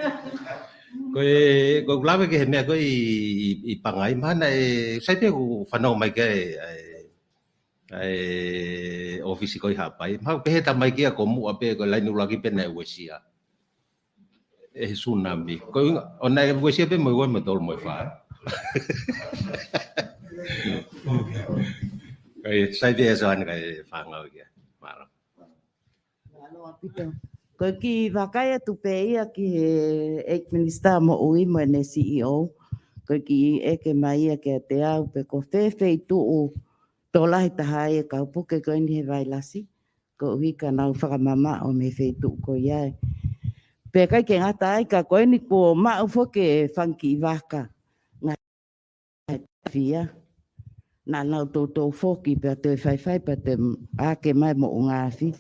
Ko e, ko e lave ki he meʻa ko ē ʻi, ʻi, ʻi Pangai, mahalo naʻe, sai pē ʻoku fanongo mai ki ai e, e, e ʻōfisi ko ē ʻi Haʻapai. Mahalo pehē ta mai kia ko muʻa pē ko e laine ʻuluaki pē naʻe uesia ʻe he sunami. Ko e ʻuhinga, ʻo naʻe uesia pē mo e ua mo e tolu mo e fā. Kae sai pē ʻe Soane kae fānau ia. Mālō. Mālō ʻaupito. Ko e kiʻi vakai atu pē ia ki he ʻEiki Minisitā Moʻui mo ʻene CEO. Ko e kiʻi ʻeke mai ia kiate au pe ko fē feituʻu tokolahi taha ai e kau puke ko eni he vailasi. Koeʻuhi ka nau fakamamaʻo mei he feituʻu ko ia. Pea ʻikai ke ngata ai ka ko eni kuo maʻu foki e fanga kiʻi vaka ngaahi fia. Naʻa nau toutou foki pea toe faifai pea toe ake mai moʻunga afi.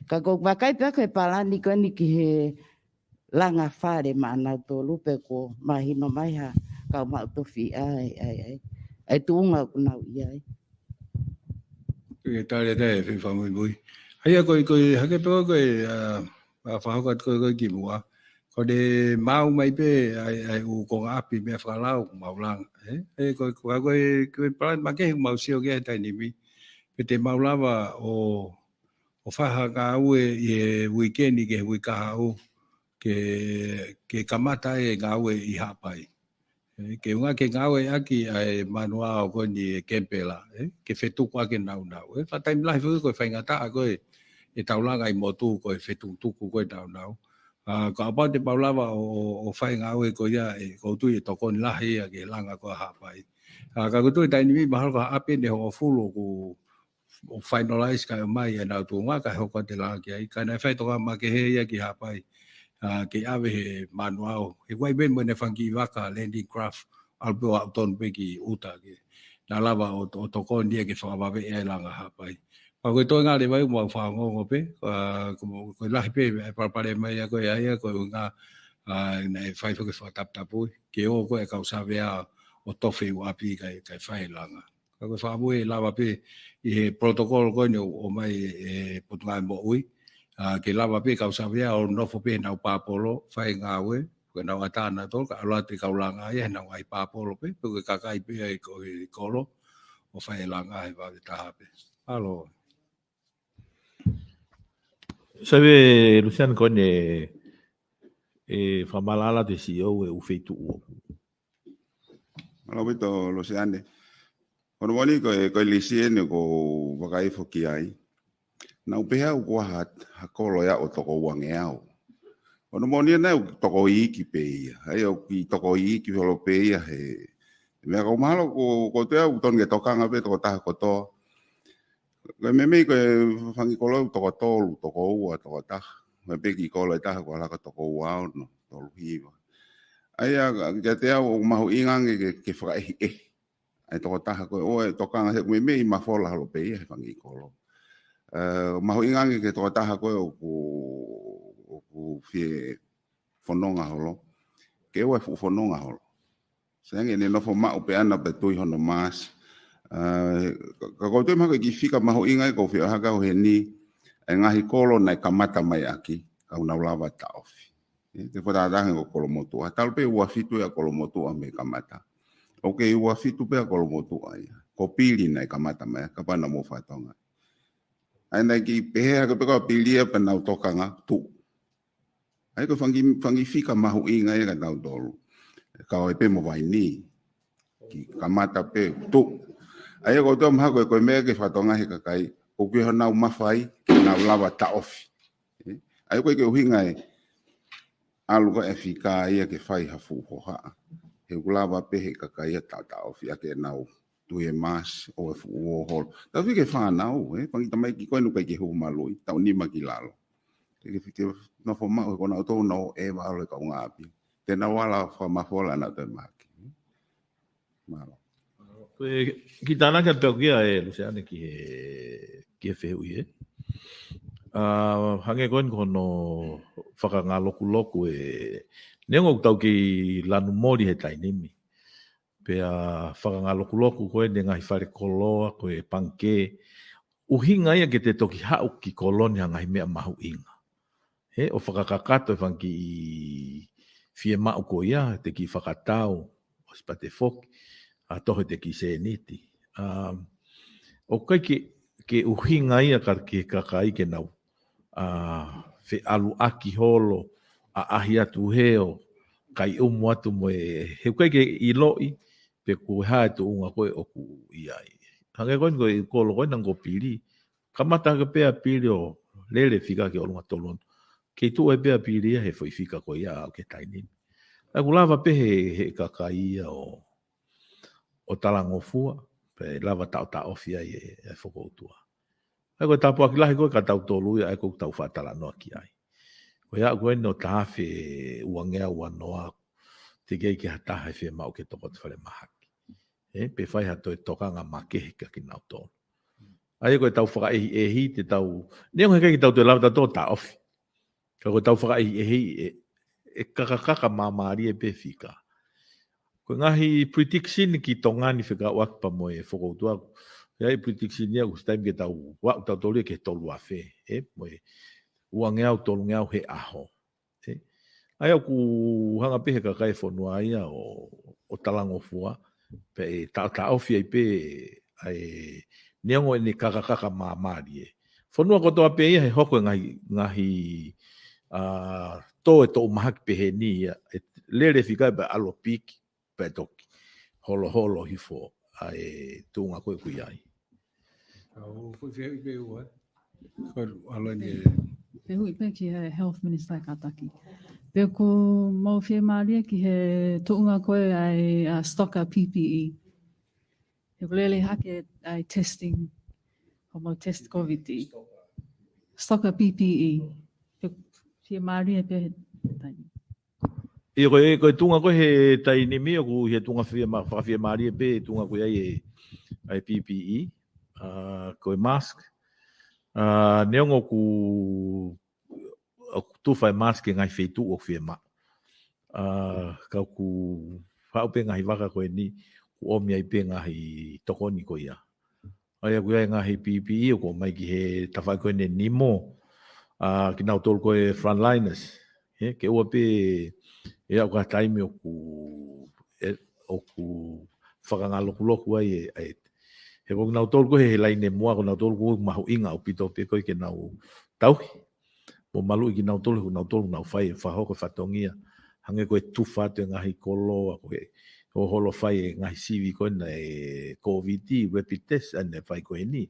Ka ʻoku ou vakai pē au ki he palani ko eni ki he langa fale maʻanautolu pe kuo mahino mai ha kau maʻu tofiʻa ʻa e, ʻa e, ʻa e, ʻa e tuʻunga ʻoku nau ʻi ai. Ke tali atu e fefakamuimui. ʻA ia ko e, ko e, hake pē ko e, ʻa, ʻa fakahoko atu ko e, ko e kimuʻa. Ko ʻene maʻu mai pē ʻa e, ʻa e ʻū konga ʻapi meʻa fakalau ʻoku mau langa, ē? Ē, ko e, ko e, ko e, ko e palani makehe ʻoku mau sio ki ai he taimi ni. Pe te mau lava ʻo, ʻo fai ha ngāue ʻi he uike ni ki he uike kahaʻu ke, ke kamata e ngāue ʻi Haʻapai. Ē, ke ʻuhinga ke ngāueʻaki ʻa e manuao ko eni ʻe Kemipela, ē, ke fetuku ʻaki e nāunau. Ē, fakataimi lahi foki ko e faingataʻa ko ē ʻetau langa ʻi motu ko e fetukutuku ko ē nāunau. ʻA, kapau te mau lava ʻo, ʻo, ʻo fai ngāue ko ia ē, ʻoku ou tui ʻe tokoni lahi ia ki he langa ko ē ʻa Haʻapai. ʻA, ka ʻoku ou tui taimi ni mahalo ko ha ʻapi ʻe hongofulu ʻoku ʻo finalize kae ʻomai ʻenau tuʻunga kae hoko atu e langa ki ai. Ka naʻe fai toka makehe ia ki Haʻapai, ʻa, ke ʻave he manuao. He ʻoku ʻi ai pē mo ʻene fanga kiʻi vaka landing craft, ʻalu pē ʻo aʻu tonu pē ki ʻuta ke. Naʻa lava ʻo, ʻo tokoni ia ke fakavaveʻi ai e langa Haʻapai. Pea ko e toenga leva ia ʻoku mau fakaongoongo pē, ʻa, ko, ko e lahi pē e palopalema ia ko ē ʻa ia ko e ʻuhinga, ʻa, naʻe fai foki e fakataputapui. Ke ō ko ē e kau savea ʻo tofe e ʻū ʻapi kae, kae fai e langa. Ka ko e fakamoʻoni ʻe lava pē ʻi he protocol ko eni ʻo, ʻomai ʻe he Potungāue Moʻui. ʻA, ke lava pē e kau savea ʻo nofo pē ʻi heʻenau pāpolo, fai e ngāue, ko ʻenau ʻatā nautolu, kae ʻalu atu e kau langa ia ʻi heʻenau ngaahi pāpolo pē, pe ko e kakai pē ʻa ia ko e kolo, ʻo fai e langa he vave taha pē. Mālō. Sai pē Luseane ko eni ʻe fakamaʻalaʻala atu e CEO e ʻū feituʻu. Mālō ʻaupito Luseane. Ko hono moʻoni ko e, ko e lisi eni ʻoku ou vakai foki ai. Naʻa ku pehē au ko ha, ha kolo ia ʻo toko uangeau. Ko hono moʻoni ʻa ʻeku toko iiki pē ia. ʻA ia ʻoku kiʻi toko iiki holo pē ia he, he meʻa, ka ʻoku mahalo ko, ko te au tonu ke tokanga pē tokotaha kotoa. Ko e meimei ko e fanga kiʻi kolo ʻoku toko tolu, toko ua, toko taha. Ko e pē kiʻi kolo ʻe taha ʻoku ʻalu hake toko ua ono, tolu hiva. ʻA ia, kiate au ʻoku mahuʻinga ange ke, ke fakaʻehiʻehi ʻa e tokotaha ko ē, ʻo e tokanga he ʻoku meimei mafola holo pē ia he fanga kiʻi kolo. Ē, mahuʻinga ange ki he tokotaha ko ē ʻoku, ʻoku fie fononga holo. Ke ʻoua ʻe fuʻu fononga holo. Sio ange ʻene nofo maʻu pē ʻana pea tui hono mask. Ē, ka, ka ʻoku ou tui mahalo ko e kiʻi fika mahuʻinga ē ʻoku ou fie ʻohake au heni, ʻa e ngaahi kolo naʻe kamata mai ʻaki, ka ʻoku nau lava taʻofi. Ē, te u fakatahataha ange ko Kolomotuʻa. Talu pē ua fitu ia Kolomotuʻa mei he kamata. ʻOku kei ua fitu pē ʻa Kolomotuʻa ia. Ko Pili naʻe kamata mai, kapau naʻa mou fakatonga. ʻA ia naʻe kiʻi pehē hake pē ko Pili ia pea nau tokanga, tuʻu. ʻA ia ko e fanga kiʻi, fanga kiʻi fika mahuʻinga ia kiate kitautolu. Kau ai pē mo Vainī. Kiʻi kamata pē, tuʻu. ʻA ia ʻoku ou tui mahalo ko e, ko e meʻa ke fakatonga he kakai, ʻoku ʻi ai honau mafai, ke nau lava taʻofi. Ē? ʻA ia ʻoku ʻikai ke ʻuhinga ʻe ʻalu ko ē fika ia ke fai ha fuʻu hohaʻa. He ʻoku lava pē he kakai ia taʻotaʻofi ʻaki ʻenau tui e mask ʻo e fuʻu ō holo. Taʻofi ki he fānau, ē? Fanga kiʻi tamaiki ko ē ʻoku ʻikai ke hū maluʻi, taʻu nima ki lalo. Ke, ke, ke nofo maʻu he ko kinautolu ʻoku nau ʻeva ʻalu he kaungāʻapi. Te nau ala fakamafola ʻanautolu e mahaki. Mālō. Ko e kiʻi tānaki atu pē au ia ē Luseane ki he, ki he fehuʻi ē. Ā, hangē ko eni ko hono fakangalokuloku ē, neongo ʻoku tau kei lanu moli he taimi ni. Pea fakangalokuloku ko eni e ngaahi fale koloa, ko e pangikē, ʻuhinga ia ke te toki haʻu ki kolo ni ha ngaahi meʻa mahuʻinga. Ē, ʻo fakakakato e fanga kiʻi fiemaʻu ko ia, te ke fakatau, ʻosi pē te foki, ʻa tohi te ke sēniti. Ā, ʻoku ʻikai ke, ke ʻuhinga ia ka ki he kakai ke nau, ā, feʻaluʻaki holo, ʻaʻahi atu heo, kai ʻumu atu mo e, he ʻoku ʻikai ke ʻiloʻi, pe ko e hā e tuʻunga ko ē ʻoku ʻi ai. Hangē ko eni ko e kolo ko ena ko Pili, kamata hake pē ʻa Pili ʻo lele fika ki ʻolunga tolu ono. Kei tuʻu ai pē ʻa Pili ia he foʻi fika ko ia ʻo aʻu ki he taimi ni. ʻA ia ʻoku lava pē he, he kakai ia ʻo, ʻo talangofua, pea lava taʻotaʻofi ai e, e fokoutua. ʻA ia ko e tāpuaki lahi ko ē kiate kitautolu ia, ʻa ia ʻoku tau faʻa talanoa ki ai. Ko ia ko eni ʻo taha afe uangeau uanoa, teʻeki ai ke ha taha ʻe fiemaʻu ke tokoto falemahaki. Ē, pe fai ha toe tokanga makehe kiate kinautolu. ʻA ia ko e tau fakaʻehiʻehi, te tau, neongo he ʻikai ke tau toe lava tautolu taʻofi. Ka ko e tau fakaʻehiʻehi ē, ʻe kakakaka māmālie pē fika. Ko e ngaahi prediction ki Tonga ni fekauʻaki pea mo e fokoutua. ʻI ai prediction ia ʻoku ʻosi taimi ke tau, ʻoku tau tolu ia ki he tolu afe, ē, mo e uangeau tolungeau he ʻaho. Ē? ʻA ia ʻoku hanga pē he kakai e fonua ia ʻo, ʻo talangofua, pea ʻe taʻotaʻofi ai pē, ʻa e neongo ʻene kakakaka māmālie. Fonua kotoa pē ia he hoko e ngaahi, ngaahi, ā, tō e toʻu mahaki pehē ni ia, ʻe lele fika pea ʻalu ʻo piki, pea toki holoholo hifo ʻa e tuʻunga ko ē ʻoku ʻi ai. Au, foʻi fehuʻi pē ua. Ko e ʻalu ni e. Fehuʻi pē ki he Health Minister kātaki. Pe ʻoku mou fiemālie ki he tuʻunga ko ē ʻa e, ā, stock ʻa P P E. He ʻoku lele hake ʻa e testing, ko mau test COVID. Stock ʻa P P E. Pe ʻoku fiemālie pē he taimi. ʻIo ko e, ko e tuʻunga ko ē he taimi ni ʻoku ʻi he tuʻunga fiema-, fakafiemālie pē tuʻunga ko ē ʻa e, ʻa e P P E, ā, ko e mask. Ā, neongo ʻoku, ʻoku tufa e mask ki he ngaahi feituʻu ʻoku fiemaʻu. Ā, ka ʻoku haʻu pē ngaahi vaka ko eni, ʻoku ʻomi ai pē ngaahi tokoni ko ia. ʻA ia ʻoku ʻi ai e ngaahi P P E ʻoku ʻomai ki he tafaʻaki ko eni e nimo, ā, kinautolu ko e frontliners. Ē, ke ʻoua pē ʻe aʻu ki ha taimi ʻoku, ē, ʻoku fakangalokuloku ai e, ʻa e. He ko kinautolu ko ē he, he laine muʻa, ko kinautolu ʻoku mahuʻinga ʻaupito pē ko ē ke nau tauhi mo maluʻi kinautolu, ko kinautolu ʻoku nau fai e fakahoko e fatongia. Hangē ko e tufa atu e ngaahi koloa, ko e holoholo fai e ngaahi sivi ko ena e COVID, rapid test, ʻa ena ʻe fai ko eni.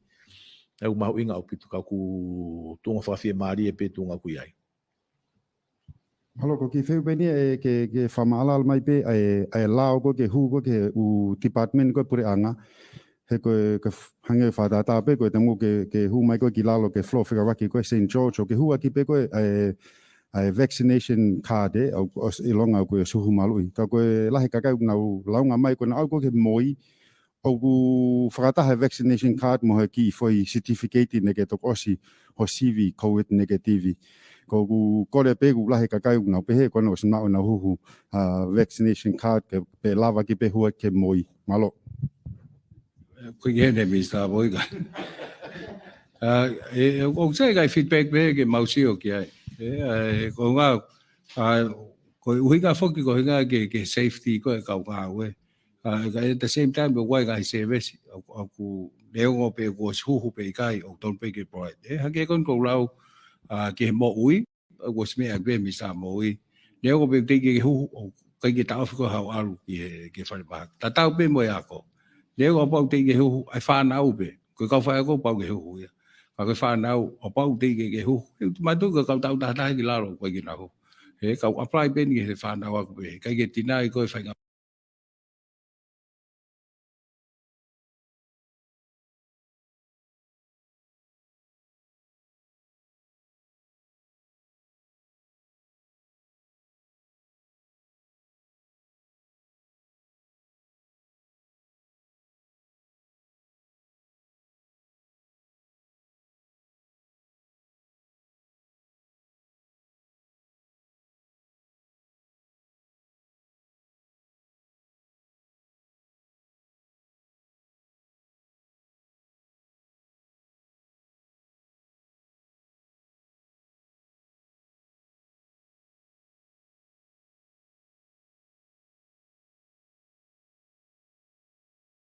ʻA ia ʻoku mahuʻinga ʻaupito ka ʻoku tuʻunga fakafiemālie pē tuʻunga ʻoku ʻi ai. Mālō, ko e kiʻi fehuʻi pē eni ē ke, ke fakamaʻalaʻala mai pē ʻa e, ʻa e lao ko ē ke hū ko ē ki he ʻū department ko ē puleʻanga. He ko e, ko e f-, hangē fakatātā pē ko e taimi ko ē ke, ke hū mai ko ē ki lalo ki he floor fekauʻaki ko ē Saint George ʻo ke hū ʻaki pē ko ē ʻa e, ʻa e vaccination card ē, ʻo, ʻo, ʻilonga ko e huhu maluʻi. Ka ko e lahi e kakai ʻoku nau lāunga mai ko ē naʻa nau ō ko ē ki he moi, ʻoku fakataha e vaccination card mo e kiʻi foʻi certificate naʻe ke toki ʻosi ho sivi COVID negative. Ko ʻeku kole pē ʻoku lahi e kakai ʻoku nau pehē ko ʻenau ʻosi maʻu ʻenau huhu, ʻa, vaccination card ke, pea lava ke pehē hū ki he moi. Mālō. Ko ia eni, Minisitā Moʻui ka. ʻA, ʻe, ʻe, ʻoku sai e ngaahi feedback pē ke mau sio ki ai. ʻE, ʻa, ʻe, ko e ngā, ʻa, ko e ʻuhinga foki, ko e ʻuhinga ke, ke safety ko ē ʻa e kau ngāue. ʻA, ka at the same time, ʻoku ʻi ai e ngaahi service, ʻoku, ʻoku neongo pe kuo ʻosi huhu pe ʻikai, ʻoku totonu pē ke provide. ʻE, hangē ko eni ʻoku ou lau, ʻa, ki he moʻui, ʻoku ʻosi meʻa pē Minisitā Moʻui. Neongo pe teʻeki ke huhu, ʻoku ʻikai ke taʻofi ko ē haʻo ʻalu ki he, ki he falemahaki. Tatau pē mo e ako. Neongo pau teʻeki ke huhu, ʻa e fānau pē. Ko e kau faiako pau ke huhu ia. Ka ko e fānau, ʻo pau teʻeki ke huhu. ʻE, mātuʻa ko e kau taʻu taha taha ki lalo, ʻoku ʻikai ke nau huhu. ʻE, ka ʻoku apply pē eni ki he fānau ako pē. ʻIkai ke tinai ko e faʻahinga